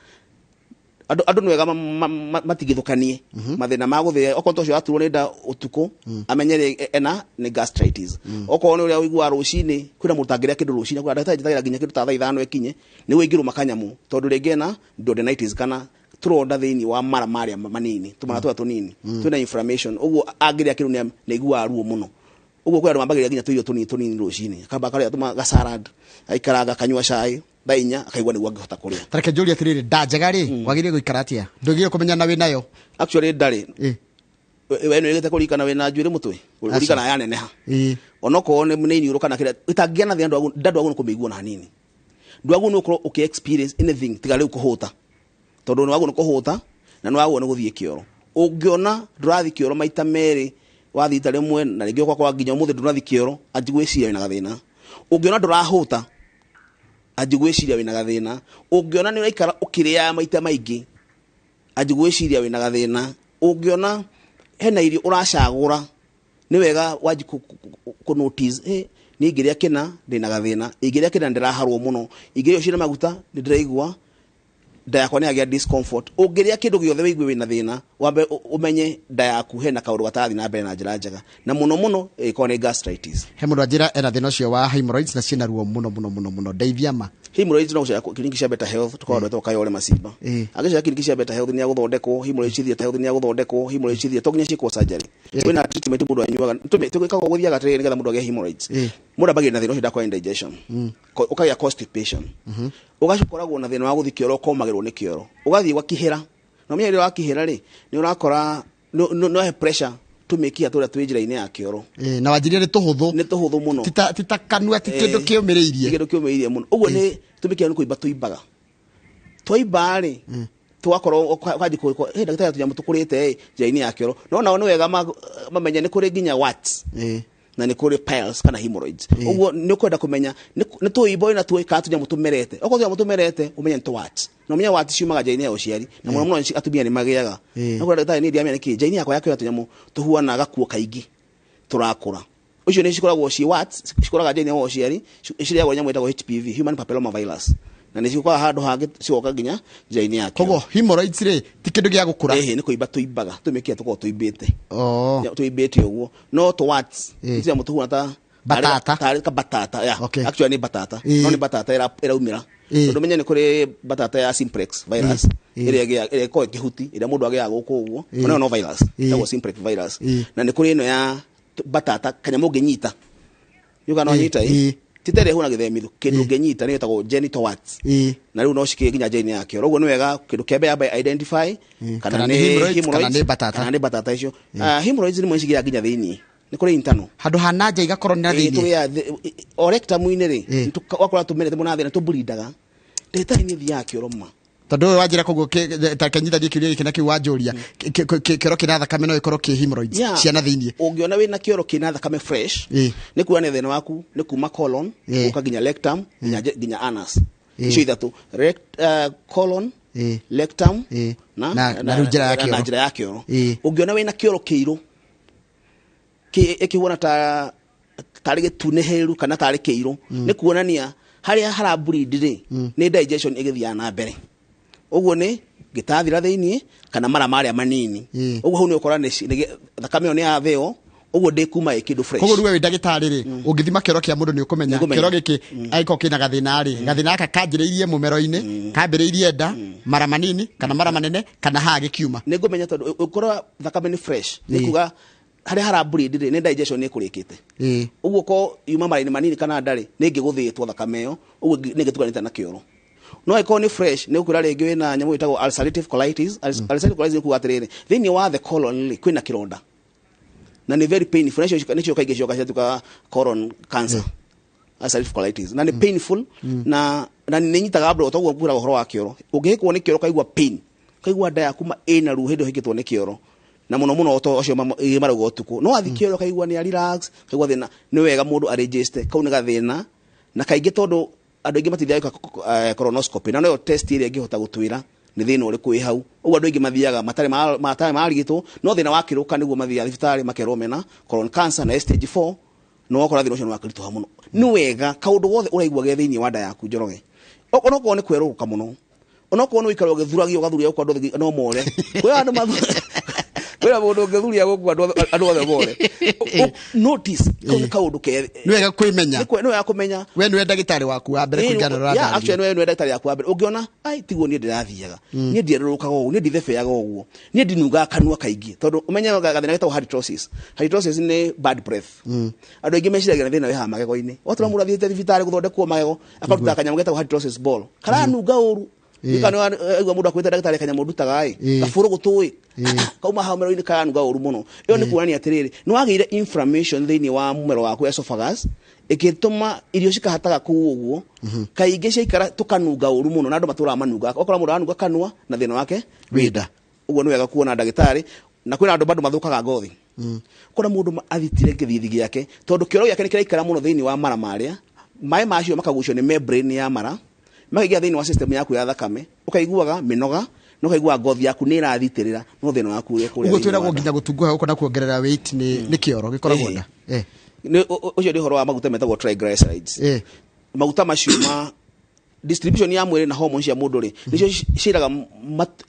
Andũ nĩ wega matigithũkanie mathĩna ma gũthĩa. Okorwo ta ũcio waturwo nĩ nda ũtukũ, amenye ena nĩ gastritis. Okorwo nĩ ũrĩa ũiguaga rũcinĩ, kwĩna mũndũ ũtangĩrĩa kĩndũ rũcinĩ, akwĩra, "Ndagĩtarĩ, njĩtagĩra nginya kĩndũ ta thaa 5 ĩkinye nĩguo ingĩrũma kanyamũ," tondũ rĩngĩ ena duodenitis kana tũronda thĩinĩ wa mara marĩa manini, tũmara tũrĩa tũnini twĩna inflammation. Ũguo angĩrĩa kĩndũ nĩ aiguaga ruo mũno. Ũguo kwĩ andũ mambagĩrĩria nginya tũirio tũnini tũnini rũcinĩ, akamba akarĩa tũma gasalad, aikaranga, akanyua cai, thaa 4 akaigua nĩguo angĩhota kũrĩa. Tareke njũrie atĩrĩrĩ, nda njega rĩ, wagĩrĩire gũikara atĩa? Ndũgĩrĩire kũmenya na wĩ nayo? Actually ndarĩ we nĩ wĩgĩte kũririkana wĩna njuĩrĩ mũtwe, ũririkana yaneneha. Onokorwo nĩ iniũrũ kana kĩrĩa ĩtangĩgĩa na thĩna, nda ndwagwo nĩ kũmĩigua na hanini. Ndwagwo nĩ gũkorwo ũkĩ experience anything tiga rĩu kũhũta, tondũ nĩ wagwo nĩ kũhũta na nĩ wagwo nĩ gũthiĩ kĩoro. Ũngĩona ndũrathiĩ kĩoro maita merĩ, wathiĩ rita rĩmwe na rĩngĩ ũgakora nginya ũmũthĩ ndũrathiĩ kĩoro, anji gwĩciria wĩna gathĩna. Ũngĩona ndũrahũta, anji gwĩciria wĩna gathĩna. Ũngĩona nĩ ũraikara ũkĩrĩaga maita maingĩ, anji gwĩciria wĩna gathĩna. Ũngĩona hena irio ũracagũra, nĩ wega wanji kũ notice, niĩ ingĩrĩa kĩna ndĩna gathĩna, ingĩrĩa kĩna ndĩraharwo mũno, ingĩrĩa irio ciĩna maguta nĩ ndĩraigua nda yakwa nĩ yagĩa discomfort. Ũngĩrĩa kĩndũ gĩothe wĩigue wĩna thĩna, wambe ũmenye nda yaku hena kaũndũ gatarathiĩ na mbere na njĩra njega, na mũno mũno ĩkorwo nĩ gastritis. He mũndũ anjĩra ena thĩna ũcio wa hemorrhoids na ciĩna ruo mũno mũno mũno mũno, ndeithia ma. Hemorrhoids no gũcera kiriniki cia Better Health, tukorwo andũ etagwo Kayole Masimba. Angĩcera kiriniki cia Better Health nĩ agũthondekwo hemorrhoids cithire, Health nĩ agũthondekwo hemorrhoids cithire, to nginya ciĩkwo surgery. Kwĩna treatment mũndũ anyuaga. Tũgĩkaga gũthiaga atĩrĩrĩ, nĩgetha mũndũ agĩe hemorrhoids, mũndũ ambagĩrĩria na thĩna ũcio ndakwa indigestion. Ũkagĩa constipation, ũgakoragwo na thĩna wa gũthiĩ kĩoro, ũkomagĩrwo nĩ kĩoro, ũgathiĩ ũgakihĩra, na ũmenye rĩrĩa wakihĩra rĩ, nĩ ũrakora no he pressure tũmĩkiha tũrĩa twĩ njĩra-inĩ ya kĩoro. Na wanjirie nĩ tũhũthũ. Nĩ tũhũthũ mũno. Tita kanua, ti kĩndũ kĩũmĩrĩirie. Ti kĩndũ kĩũmĩrĩirie mũno. Ũguo nĩ tũmĩkiha nĩ kũimba tũimbaga, twaimba rĩ, twakorwo ũkanji kũ ndagĩtarĩ, tũnyamũ tũkũrĩte ĩ njĩra-inĩ ya kĩoro. No nao nĩ wega mamenye nĩ kũrĩ nginya warts na nĩ kũrĩ piles kana hemorrhoids. Ũguo nĩ ũkwenda kũmenya nĩ tũimbo wĩna tuo kana tũnyamũ tũmerete. Okorwo tũnyamũ tũmerete, ũmenye nĩ tũ warts, na ũmenye warts ciumaga njĩra-inĩ ya ũciari, na mũno mũno atumia nĩ magĩaga. Na kũrĩa, "Ndagĩtarĩ, niĩ ndiramenya nĩkĩ njĩra-inĩ yakwa ya kĩoro tũnyamũ tũhuana gakuo kaingĩ tũrakũra." Ũcio nĩ cikoragwo ci warts, cikũraga njĩra-inĩ ya ũciari, cirĩagwo nyamũ ĩtagwo HPV, human papilloma virus, na nĩ ciũkaga handũ hangĩ cigoka nginya njĩra-inĩ ya kĩoro. Koguo hemorrhoids rĩ, ti kĩndũ gĩa gũkũra? Ĩhĩ, nĩ kũimba tũimbaga, tũmĩkiha tũkoragwo tũimbĩte. Oh. Tũimbĩte ũguo, no tũ warts nĩ tũnyamũ tũhuana ta Batata. Tarĩ ka batata ya. Actually nĩ batata. Ĩĩ. No nĩ batata ĩraumĩra. Tondũ menye nĩ kũrĩ batata ya simplex virus ĩrĩa ĩrĩa ĩkoragwo ĩkĩhuti, ĩrĩa mũndũ agĩaga gũkũ ũguo. Ona ĩyo no virus. Ĩtagwo simplex virus. Na nĩ kũrĩ ĩno ya batata, kanyamũ ũngĩnyita. Yuga no nyita ĩ. Ti ta ĩrĩa ĩhũra gĩthemitho, kĩndũ ũngĩnyita nĩyo ĩtagwo genital warts. Na rĩu no cikĩrĩ nginya njĩra-inĩ ya kĩoro. Ũguo nĩ wega kĩndũ kĩa mbere yambe identify kana Kana nĩ nĩ hemorrhoids, kana hemorrhoids, nĩ batata. kana nĩ batata icio. Ah, hemorrhoids rĩmwe cigĩaga nginya thĩiniĩ. Nĩ kũrĩ internal. Handũ ha nanja igakorwo nĩ na Ĩĩ, thĩiniĩ. tũgĩa o rectum-inĩ rĩ, wakora tũmerete mũno thĩna tũburindaga. Ndagĩtarĩ, nĩ thiaga kĩoro ma. Tondũ ũyũ wanjĩra koguo ta kenyithagie kĩũria gĩkĩ na kĩu wanjũria, kĩoro kĩna thakame no ĩkorwo kĩ hemorrhoids Yeah. ciana thĩiniĩ. Ũngĩona wĩna kĩoro kĩna thakame fresh, nĩ kuona thĩna waku nĩ kuma colon gũka nginya rectum, nginya anus. Icio ithatũ, colon, rectum, na Na rĩu njĩra ya na kĩoro. Njĩra ya kĩoro. Ũngĩona wĩna kĩoro kĩirũ ĩkĩhuana ta tarĩ gĩtunĩhĩru kana tarĩ kĩirũ, nĩ kuonania harĩa hara bleed rĩ, nĩ digestion ĩgĩthiaga na mbere, ũguo nĩ gĩtathira thĩiniĩ kana mara marĩa manini. Ũguo hau nĩ ũkora thakame ĩyo nĩ yathĩo, ũguo ndĩkuma ĩ kĩndũ fresh. Koguo rĩu we wĩ ndagĩtarĩ rĩ, ũngĩthima kĩoro kĩa mũndũ nĩ ũkũmenya Nĩngũmenya. kĩoro gĩkĩ angĩkorwo kĩna gathĩna rĩ, gathĩna gaka kanjĩrĩirie mũmero-inĩ, kambĩrĩirie nda, mara manini kana mara manene, kana haha gĩkiuma. Nĩ ngũmenya tondũ ũkorwo thakame nĩ fresh, nĩ kuga harĩa hara bleed rĩ, nĩ digestion nĩ ĩkũrĩkĩte. Ũguo ko yuma mara-inĩ manini kana ndarĩ, nĩ ĩngĩgũthĩtwo thakame ĩyo, ũguo nĩ ĩngĩtukanĩte na kĩoro. No ĩkorwo nĩ fresh, nĩ ũkwĩra rĩngĩ wĩna nyamũ ĩtagwo ulcerative colitis. Ulcerative colitis nĩ kuga atĩrĩrĩ, thĩinĩ wa the colon rĩ, kwĩna kĩronda na nĩ very painful. Nacio nĩcio kaingĩ cioka ciatuĩka colon cancer, ulcerative colitis, na nĩ painful na nĩ nyitaga mbere toguo ngwĩraga ũhoro wa kĩoro. Ũngĩhĩkwo nĩ kĩoro kaigua pain, kaigua nda yaku ĩna ruo hĩndĩ ĩyo ũhĩkĩtwo nĩ kĩoro, na mũno mũno to ũcio marauga ũtukũ. No athi kĩoro kaigua nĩ relax, kaigua thĩna, nĩ wega mũndũ arejeste kau nĩ gathĩna. Na kaingĩ tondũ andũ aingĩ matithiaga gwĩka colonoscopy, na noyo test ĩrĩa ĩngĩhota gũtwĩra nĩ thĩna ũrĩkũ wĩ hau. Ũguo andũ aingĩ mathiaga matarĩ matarĩ marigitwo, no thĩna wakĩrũka nĩguo mathiaga thibitarĩ makerwo mena colon cancer na stage 4, no wakora thĩna ũcio nĩ wakĩritũha mũno. Nĩ wega kaũndũ gothe ũraigua ge thĩinĩ wa nda yaku, Njoroge, onokorwo nĩ kwerũrũka mũno, onokorwo nĩ ũikara ũgĩthuragia ũgathuria gũkũ, andũ othe no more. Kwĩ andũ kwĩna mũndũ ũngĩthuria gũkũ andũ othe more. Notice kau nĩ kaũndũ ke Nĩ wega kwĩmenya. Nĩ wega kũmenya. We nĩwe ndagĩtarĩ waku wa mbere kũringana na Yeah, actually ũratarĩria. Nĩwe ndagĩtarĩ yaku wa mbere. Ũngĩona ai tiguo niĩ ndĩrathiaga, niĩ ndierũrũkaga ũguo, niĩ ndithebeaga ũguo, niĩ ndinungaga kanua kaingĩ, tondũ ũmenye gathĩna getagwo halitosis. Halitosis nĩ bad breath. Andũ aingĩ meciragia nĩ thĩna wĩ haha magego-inĩ. Watũra mũndũ athiĩte thibitarĩ gũthondekwo magego, akaruta kanyamũ getagwo halitosis ball karanunga ũru. Kana aigua mũndũ akwĩte ndagĩtarĩ kanyamũ ndutaga ĩ gabũrũ gũtũĩ kauma haha mũmero-inĩ karanunga ũru mũno, ĩyo nĩ kuonania atĩrĩrĩ, nĩ wagĩire inflammation thĩinĩ wa mũmero waku, esophagus, ĩgĩtũma irio cikahataga kũu ũguo kaingĩ ciaikara tũkanunga ũru mũno, na andũ matũraga manungaga. Wakora mũndũ aranunga kanua na thĩna wake wĩ nda, ũguo nĩ wega kuona ndagĩtarĩ. Na kwĩna andũ bado mathũkaga ngothi, kora mũndũ athitire gĩthithi gĩake tondũ kĩoro gĩake nĩ kĩraikara mũno thĩinĩ wa mara marĩa maĩ macio makagucio nĩ membrane ya mara, makaingĩra thĩinĩ wa system yaku ya thakame, ũkaiguaga mĩnoga na ũkaiguaga ngothi yaku nĩ ĩrathitĩrĩra, no thĩna waku ũrĩ kũrĩa Ũguo thĩinĩ wa twĩragwo nda. Nginya gũtunguha gũkũ na kuongerera weight nĩ kĩoro gĩkoragwo nda. Ũcio nĩ ũhoro wa maguta metagwo triglycerides. Maguta macio ma distribution ya mwĩrĩ na hormones cia mũndũ rĩ, nĩcio ciĩraga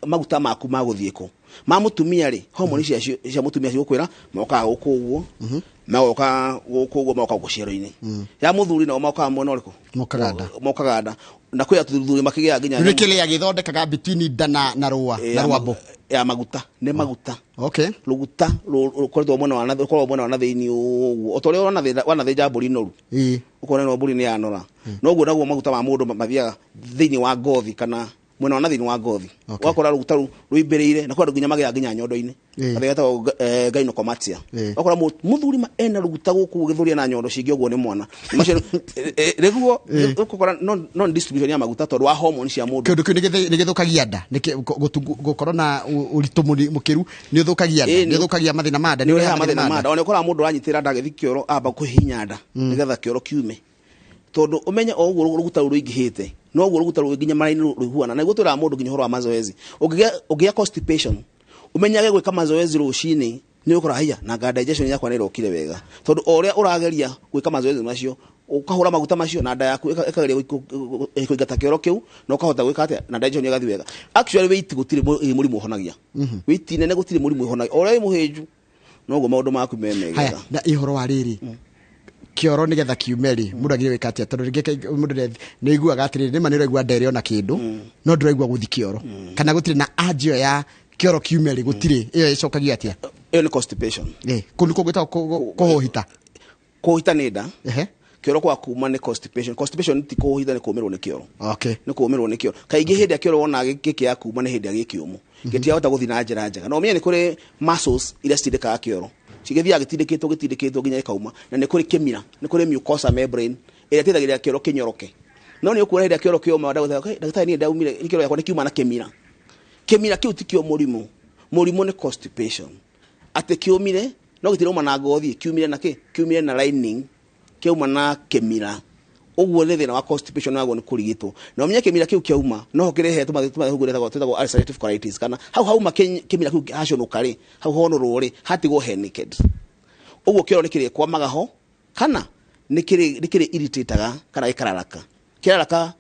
maguta maku ma gũthiĩ kũ. Ma mũtumia rĩ, hormones cia mũtumia cigũkwĩra mokaga gũkũ ũguo, magoka gũkũ ũguo, magoka gũkũ ciero-inĩ. Ya mũthuri nao mokaga mwena ũrĩkũ? Mokaga nda. Mokaga nda. Na kwĩ athuri makĩgĩaga nginya Rĩu nĩ kĩrĩa gĩthondekaga between nda na rũa na rwambo. Ya maguta, nĩ maguta. Rũguta rũkoretwo mwena wa na rũkoragwo mwena wa na thĩinĩ ũguo, o ta ũrĩa wanathĩnja mbũri noru, ũkona no mbũri nĩ yanora, noguo naguo maguta ma mũndũ mathiaga thĩinĩ wa ngothi kana mwena wa na thĩinĩ wa ngothi. Ũgakora rũguta rũu rũimbĩrĩire, na kwĩ andũ nginya magĩaga nginya nyondo-inĩ. Gathĩna getagwo gynecomastia. Ũgakora mũthuri ma ena rũguta gũkũ gĩthũria na nyondo cingĩ, ũguo nĩ mwana. Macio nĩguo ũgũkora non distribution ya maguta tondũ wa hormone cia mũndũ. Kĩndũ kĩu nĩ gĩthũkagia nda. Gũkorwo na ũritũ mũkĩru nĩ ũthũkagia nda. Nĩ ũthũkagia mathĩna ma nda. Nĩ ũrehaga mathĩna ma nda. Ona ũkoraga mũndũ ũranyitĩrĩra nda agĩthiĩ kĩoro, amba kũhihinya nda nĩgetha kĩoro kiume, tondũ ũmenye o ũguo rũguta rũu rũingĩhĩte, noguo rũguta rũu nginya mara-inĩ rũiguana. Na nĩguo twĩraga mũndũ nginya ũhoro wa mazoezi. Ũngĩgĩa constipation, ũmenyage gwĩka mazoezi rũcinĩ, nĩ ũkora haiya na nga digestion yakwa nĩ ĩrokire wega, tondũ o ũrĩa ũrageria gwĩka mazoezi macio, ũkahũra maguta macio na nda yaku ĩkageria kũingata kĩoro kĩu, na ũkahota gwĩka atĩa na digestion ĩgathiĩ wega. Actually weight gũtirĩ mũrimũ ũhonagia. Weight nene gũtirĩ mũrimũ ũhonagia. O ũrĩa wĩ mũhĩnju noguo maũndũ maku me mega. Haya, na ũhoro wa rĩrĩ kĩoro nĩgetha kiume rĩ, mũndũ agĩrĩirwo gwĩka atĩa? Tondũ rĩngĩ mũndũ nĩ aiguaga atĩrĩrĩ, nĩma nĩ ũraigua nda ĩrĩ ona kĩndũ, no ndũraigua gũthiĩ kĩoro, kana gũtirĩ na urge ĩyo ya kĩoro kiume rĩ, gũtirĩ ĩyo, ĩcokagio atĩa? Ĩyo nĩ constipation. Kũu nĩkuo gwĩtagwo kũhũhita. Kũhũhita nĩ nda. Kĩoro kwa kuma nĩ constipation. Constipation ti kũhũhita, nĩ kũmĩrwo nĩ kĩoro. Nĩ kũmĩrwo nĩ kĩoro. Kaingĩ hĩndĩ ya kĩoro wona gĩkĩaga kuma nĩ hĩndĩ ya gĩkĩũmũ, gĩtiahota gũthiĩ na njĩra njega. Na ũmenye nĩ kũrĩ muscles iria citindĩkaga kĩoro, cigĩthiaga gĩtindĩkĩtwo gĩtindĩkĩtwo nginya gĩkauma. Na nĩ kũrĩ kĩmira, nĩ kũrĩ mucosa membrane ĩrĩa ĩteithagĩrĩria kĩoro kĩnyoroke. No nĩ ũkuona hĩndĩ ĩrĩa kĩoro kĩoma ndagĩtarĩ, ndagĩtarĩ niĩ ndaumire kĩoro gĩakwa nĩ kiuma na kĩmira. Kĩmira kĩu tikĩo mũrimũ, mũrimũ nĩ constipation, atĩ kĩũmire no gĩtirauma na ngothi, kiumire na kĩ? Kiumire na lining, kĩauma na kĩmira. Ũguo nĩ thĩna wa constipation naguo nĩ kũrigitwo. Na ũmenye kĩmira kĩu kĩauma noho kĩrehe tũmathĩna twĩtagwo ulcerative colitis, kana hau hauma kĩmira kĩu hacũnũka rĩ, hau honũrwo rĩ, hatigwo he naked. Ũguo kĩoro nĩ kĩrĩkwamaga ho, kana nĩ kĩrĩ irritataga kana gĩkararaka. Kĩraraka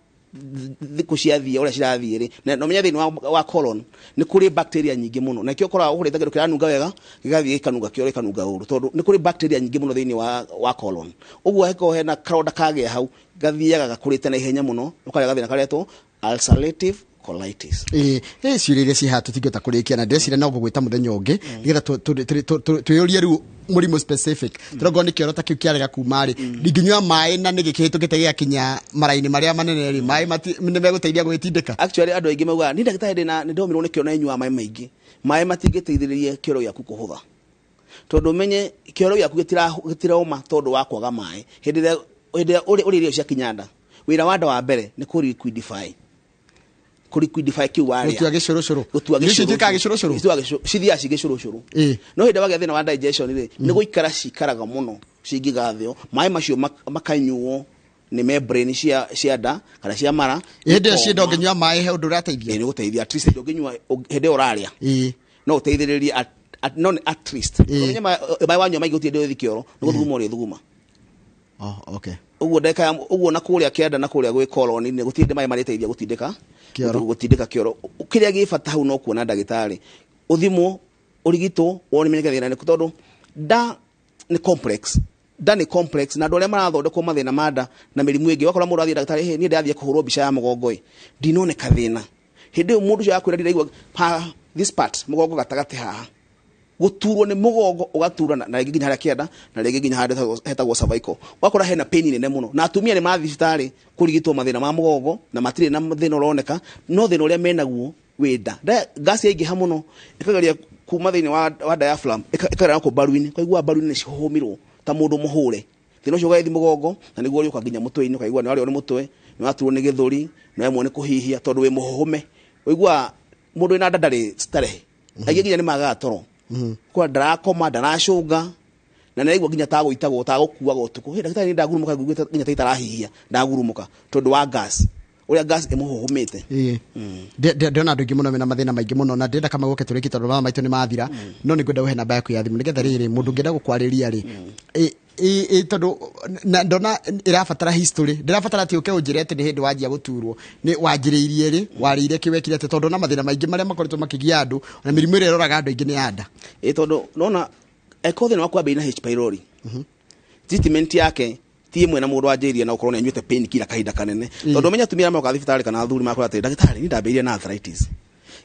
thikũ ciathiĩ ũrĩa cirathiĩ rĩ, na ũmenye thĩinĩ wa colon nĩ kũrĩ bacteria nyingĩ mũno, na nĩkĩo ũkoraga ũgũrĩte kĩndũ kĩranunga wega gĩgathiĩ gĩkanunga kĩoro gĩkanunga ũru, tondũ nĩ kũrĩ bacteria nyingĩ mũno thĩinĩ wa colon. Ũguo hangĩkorwo hena karonda kagĩa hau, gathiaga gakũrĩte na ihenya mũno, ũkagĩa gathĩna karetwo ulcerative colitis. Ĩĩ, ĩ ciũria iria ciĩ haha tũtingĩhota kũrĩkia, na ndĩreciria no ngũgwĩta mũthenya ũngĩ nĩgetha twĩyũrie rĩu mũrimũ specific. Tondũ nĩ kĩoro ta kĩu kĩarega kuma rĩ, ndingĩnyua maĩ na nĩ gĩkĩhĩtũkĩte gĩgakinya mara-inĩ marĩa manene rĩ, maĩ nĩ megũteithia gũgĩtindĩka? Actually andũ aingĩ maugaga niĩ ndagĩtarĩ ndĩna nĩ ndomirwo nĩ kĩoro na nyuaga maĩ maingĩ. Maĩ matingĩteithĩrĩria kĩoro gĩaku kũhũtha, tondũ ũmenye kĩoro gĩaku gĩtirauma tondũ wa kwaga maĩ. Hĩndĩ ĩrĩa ũrĩ irio ciakinya nda, wĩra wa nda wa mbere nĩ kũ liquidify. Kũ liquidify kĩu warĩa. Gũtua gĩcũrũcũrũ. Gũtua Irio icio gĩcũrũcũrũ. ituĩkaga gĩcũrũcũrũ? Ituĩkaga cithiaga ci gĩcũrũcũrũ. No hĩndĩ ĩrĩa wagĩa thĩna wa digestion rĩ, nĩ gũikara cikaraga mũno cingĩgathĩo, maĩ macio makanyuo nĩ membrane cia nda kana cia mara. Hĩndĩ ĩyo cienda ũngĩnyua maĩ he ũndũ ũrateithia? Ĩĩ, nĩ gũteithia. At least hĩndĩ ũngĩnyua, hĩndĩ ĩyo ũrarĩa. No ũteithĩrĩrie no nĩ at least. Ũmenye maĩ wanyua maingĩ gũtirĩ hĩndĩ ũrĩthiĩ kĩoro, nĩ gũthuguma ũrĩthuguma. Oh, okay. Ũguo ndagĩka ya ũguo na kũrĩa kĩanda na kũrĩa gwĩ colon nĩ gũtirĩ hĩndĩ maĩ marĩteithia gũtindĩka kĩoro. Gũtindĩka kĩoro. Kĩrĩa gĩ bata hau no kuona ndagĩtarĩ, ũthimwo, ũrigitwo, wone menyeke thĩna nĩ tondũ nda nĩ complex. Nda nĩ complex, na andũ arĩa marathondekwo mathĩna ma nda na mĩrimũ ĩngĩ, wakora mũndũ athiĩ ndagĩtarĩ, hey, niĩ ndĩrathiĩ kũhũrwo mbica ya mũgongo ĩ, ndinoneka thĩna. Hĩndĩ ĩyo mũndũ ũcio akwĩra ndiraigua haha, this part, mũgongo gatagatĩ haha. Gũturwo nĩ mũgongo ũgatura na rĩngĩ nginya harĩa kĩanda, na rĩngĩ nginya harĩa hetagwo cervical. Ũgakora hena pain nene mũno. Na atumia nĩ mathiĩ thibitarĩ kũrigitwo mathĩna ma mũgongo na matirĩ na thĩna ũroneka, no thĩna ũrĩa menaguo wĩ nda. Nda gas yaingĩha mũno ĩkageria kuma thĩinĩ wa diaphragm, ĩkagera gũkũ mbaru-inĩ, ũkaigua mbaru-inĩ nĩ cihũhũmirwo ta mũndũ mũhũre. Thĩna ũcio ũgagĩthiĩ mũgongo na nĩguo ũrĩũka nginya mũtwe-inĩ, ũkaigua nĩ warĩo nĩ mũtwe, nĩ waturwo nĩ gĩthũri, nĩ waremwo nĩ kũhihia tondũ wĩ mũhũhũme. Ũiguaga mũndũ wĩna nda ndarĩ starehe. Aingĩ nginya nĩ magaga toro. Kwa ndarakoma, ndaracũnga, na nĩaraigua nginya ta gũitagwo, ta gũkuaga ũtukũ. Hĩ, ndagĩtarĩ nĩ ndagurumũka, nguĩte nginya ta itarahihia, ndagurumũka tondũ wa gas. Ũrĩa gas ĩmũhũhũmĩte. Ĩĩ. Ndĩrona andũ aingĩ mũno mena mathĩna maingĩ mũno, na ndĩrenda kama gũke tũrĩkie tondũ mathaa maitũ nĩ mathira. No nĩ ngwenda ũhe namba yaku ya thimũ nĩgetha rĩrĩ mũndũ ũngĩenda gũkwarĩria rĩ. Tondũ na ndona ĩrabatara history, ndĩrabatara atĩ ũke ũnjĩre atĩ nĩ hĩndĩ wanjia gũturwo, nĩ wanjĩrĩirie rĩ, warĩire kĩ, wekire atĩ, tondũ na mathĩna maingĩ marĩa makoretwo makĩgia andũ, na mĩrimũ ĩrĩa ĩroraga andũ aingĩ nĩ ya nda. Ĩĩ, tondũ nona angĩkorwo thĩna waku wambĩrĩirie na H pylori, treatment yake ti ĩmwe na mũndũ wanjĩrĩirie na ũkorwo nĩ anyuĩte painkiller kahinda kanene. Tondũ ũmenye atumia arĩa mokaga thibitarĩ kana athuri makwĩra atĩ ndagĩtarĩ niĩ ndambĩrĩirie na arthritis,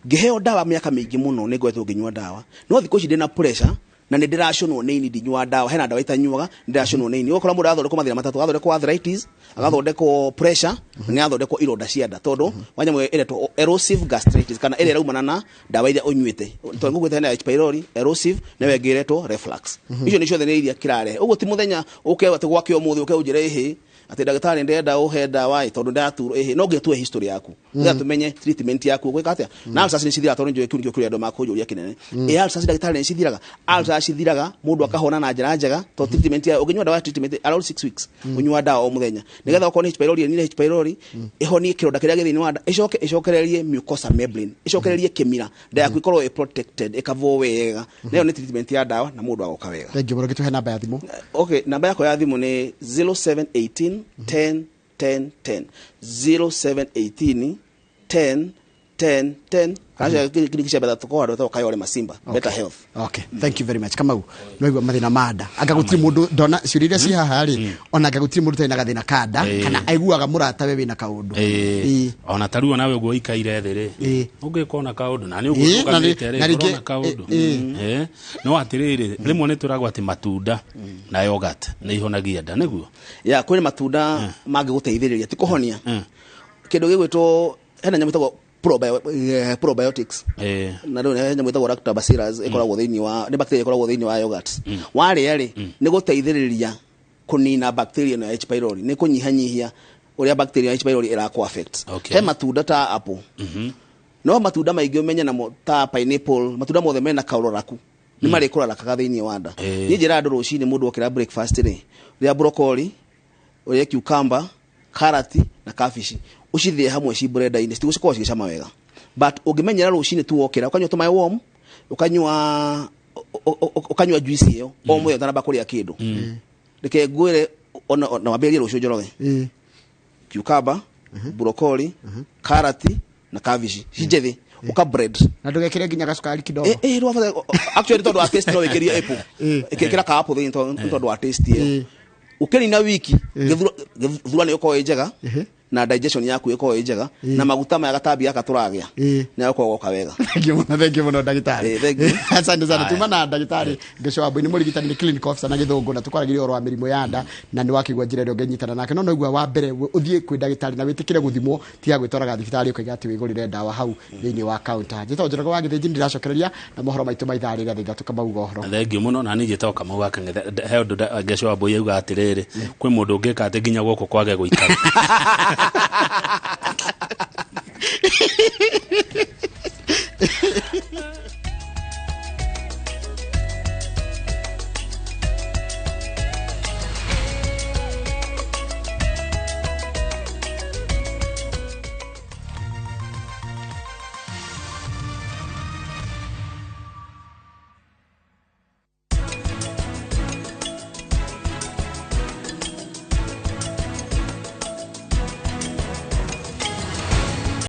ngĩheo ndawa mĩaka mĩingĩ mũno, nĩ ngoretwo ngĩnyua ndawa, no thikũ ici ndĩna pressure na nĩ ndĩracũnwo nĩ ini, ndinyuaga ndawa, hena ndawa itanyuaga, nĩ ndĩracũnwo nĩ ini. Ũgakora mũndũ arathondekwo mathĩna matatũ, agathondekwo arthritis, agathondekwo pressure, na nĩ arathondekwo ironda cia nda, tondũ wa nyamũ ĩretwo erosive gastritis, kana ĩrĩa ĩraumana na ndawa iria ũnyuĩte. Tondũ ngũgwĩte hena H pylori, erosive, na ĩyo ĩngĩ ĩretwo reflux. Icio nĩ ciothe nĩ iria kĩrarehe. Ũguo ti mũthenya ũke atĩ gwake ũmũthĩ ũke ũnjĩre ĩhĩ atĩ ndagĩtarĩ ndĩrenda ũhe ndawa ĩ, tondũ ndĩraturwo ĩhĩ, no nginya tuoe history yaku nĩgetha tũmenye treatment yaku ũgwĩka atĩa. Na ulcers nĩ cithiraga, tondũ nĩ njũĩ kĩu nĩkĩo kĩũria andũ makũnjũria kĩnene. Ĩ ulcers ndagĩtarĩ nĩ cithiraga? Ulcers cithiraga mũndũ akahona na njĩra njega, tondũ treatment yayo ũngĩnyua ndawa ya treatment around 6 weeks, ũnyua ndawa o mũthenya nĩgetha okorwo nĩ H pylori, ĩnine H pylori, ĩhonie kĩronda kĩrĩa gĩ thĩinĩ wa nda, ĩcoke ĩcokererie mucosa membrane, ĩcokererie kĩmira, nda yaku ĩkorwo ĩ protected, ĩkavwo wega. Nayo nĩ treatment ya ndawa na mũndũ agoka wega. Thank you mũno, gĩtũhe namba ya thimũ. Okay, namba yakwa ya thimũ nĩ 0718 10 10 10, 0718 10 10 10. Kana kiriniki cia betha tũkorwo handũ hetagwo Kayole Masimba, Better Health. Okay, thank you very much. Kamau, no igua mathĩna ma nda. Anga gũtirĩ mũndũ ndona ciũria iria ci haha rĩ, ona anga gũtirĩ mũndũ ũtarĩ na gathĩna ka nda, kana aiguaga mũrata we wĩna kaũndũ. Ona ta rĩu onawe ũguo ũikaire thĩ rĩ, ũngĩka ona kaũndũ, na nĩ ũguo ũrũgamĩte rĩ, na rĩngĩ- ũrona kaũndũ. No atĩrĩrĩ, rĩmwe nĩ tũragwo atĩ matunda na yogurt nĩ ihonagia nda, nĩguo? Ya, kwĩna matunda mangĩgũteithĩrĩria, ti kũhonia. Kĩndũ gĩgwĩtwo, hena nyamũ ĩtagwo probiotics. Na rĩu he nyamũ ĩtagwo lactobacillus ĩkoragwo thĩinĩ wa, nĩ bacteria ĩkoragwo thĩinĩ wa yogurt. Warĩa rĩ, nĩ gũteithĩrĩria kũnina bacteria ĩno ya H pylori, nĩ kũnyihanyihia Ũrĩa bacteria H pylori ĩrakũ affect. Okay. He matunda ta apple, no matunda maingĩ ũmenye namo ta pineapple, matunda mothe mena kaũroraku nĩ marĩ kũrarakaga thĩinĩ wa nda. Niĩ njĩraga andũ rũcinĩ, mũndũ okĩra breakfast rĩ, rĩa broccoli, ũrĩe cucumber, karati na kabici, ũcithĩe hamwe ci blender-inĩ, citigũcikorwo cigĩcama wega, but ũngĩmenyera rũcinĩ tu wokĩra ũkanyua tũmaĩ warm, ũkanyua juice ĩyo o mũthenya ũtanamba kũrĩa kĩndũ. Reke ngwĩre ona wambĩrĩrie rũciũ, Njoroge, cucumber, broccoli, karati na kabici ci njĩthĩ, ũka bread. Na ndũgekĩre nginya gacukari kidogo. Eh, rwa actually tondũ wa taste no wĩkĩrie apple, ĩkĩra ka apple thĩinĩ tondũ wa taste ĩyo. Ũkĩnina wiki gĩthura nĩ ũkorwo ĩ njega na digestion yaku ĩkorwo ĩ njega na maguta maya gatambi gaka tũragĩa nĩ agakorwo goka wega. Thank you mũno, thank you mũno ndagĩtarĩ. Thank you. Asante sana. Tuma na ndagĩtarĩ Ngeco wa Mbui, nĩ mũrigitani, nĩ clinical officer na gĩthũngũ, na tũkwaragĩria ũhoro wa mĩrimũ ya nda na nĩ wakĩigua njĩra ĩrĩa ũngĩnyitana nake, no noigua wa mbere ũthiĩ kwĩ ndagĩtarĩ na wĩtĩkĩre gũthimwo, tiga gwĩtwaraga thibitarĩ ũkaiga atĩ wĩgũrĩre ndawa hau thĩinĩ wa counter. Njĩtagwo Njoroge wa Gĩthĩnji, ndĩracokereria na mohoro maitũ ma ithaa rĩrĩa 3:00 mauga ũhoro. Thengiũ mũno. Na niĩ njĩtagwo Kamau wa Kang'ethe. He ũndũ Ngeco wa Mbui auga atĩrĩrĩ, kwĩ mũndũ ũngĩka atĩ nginya guoko kwage gũikara.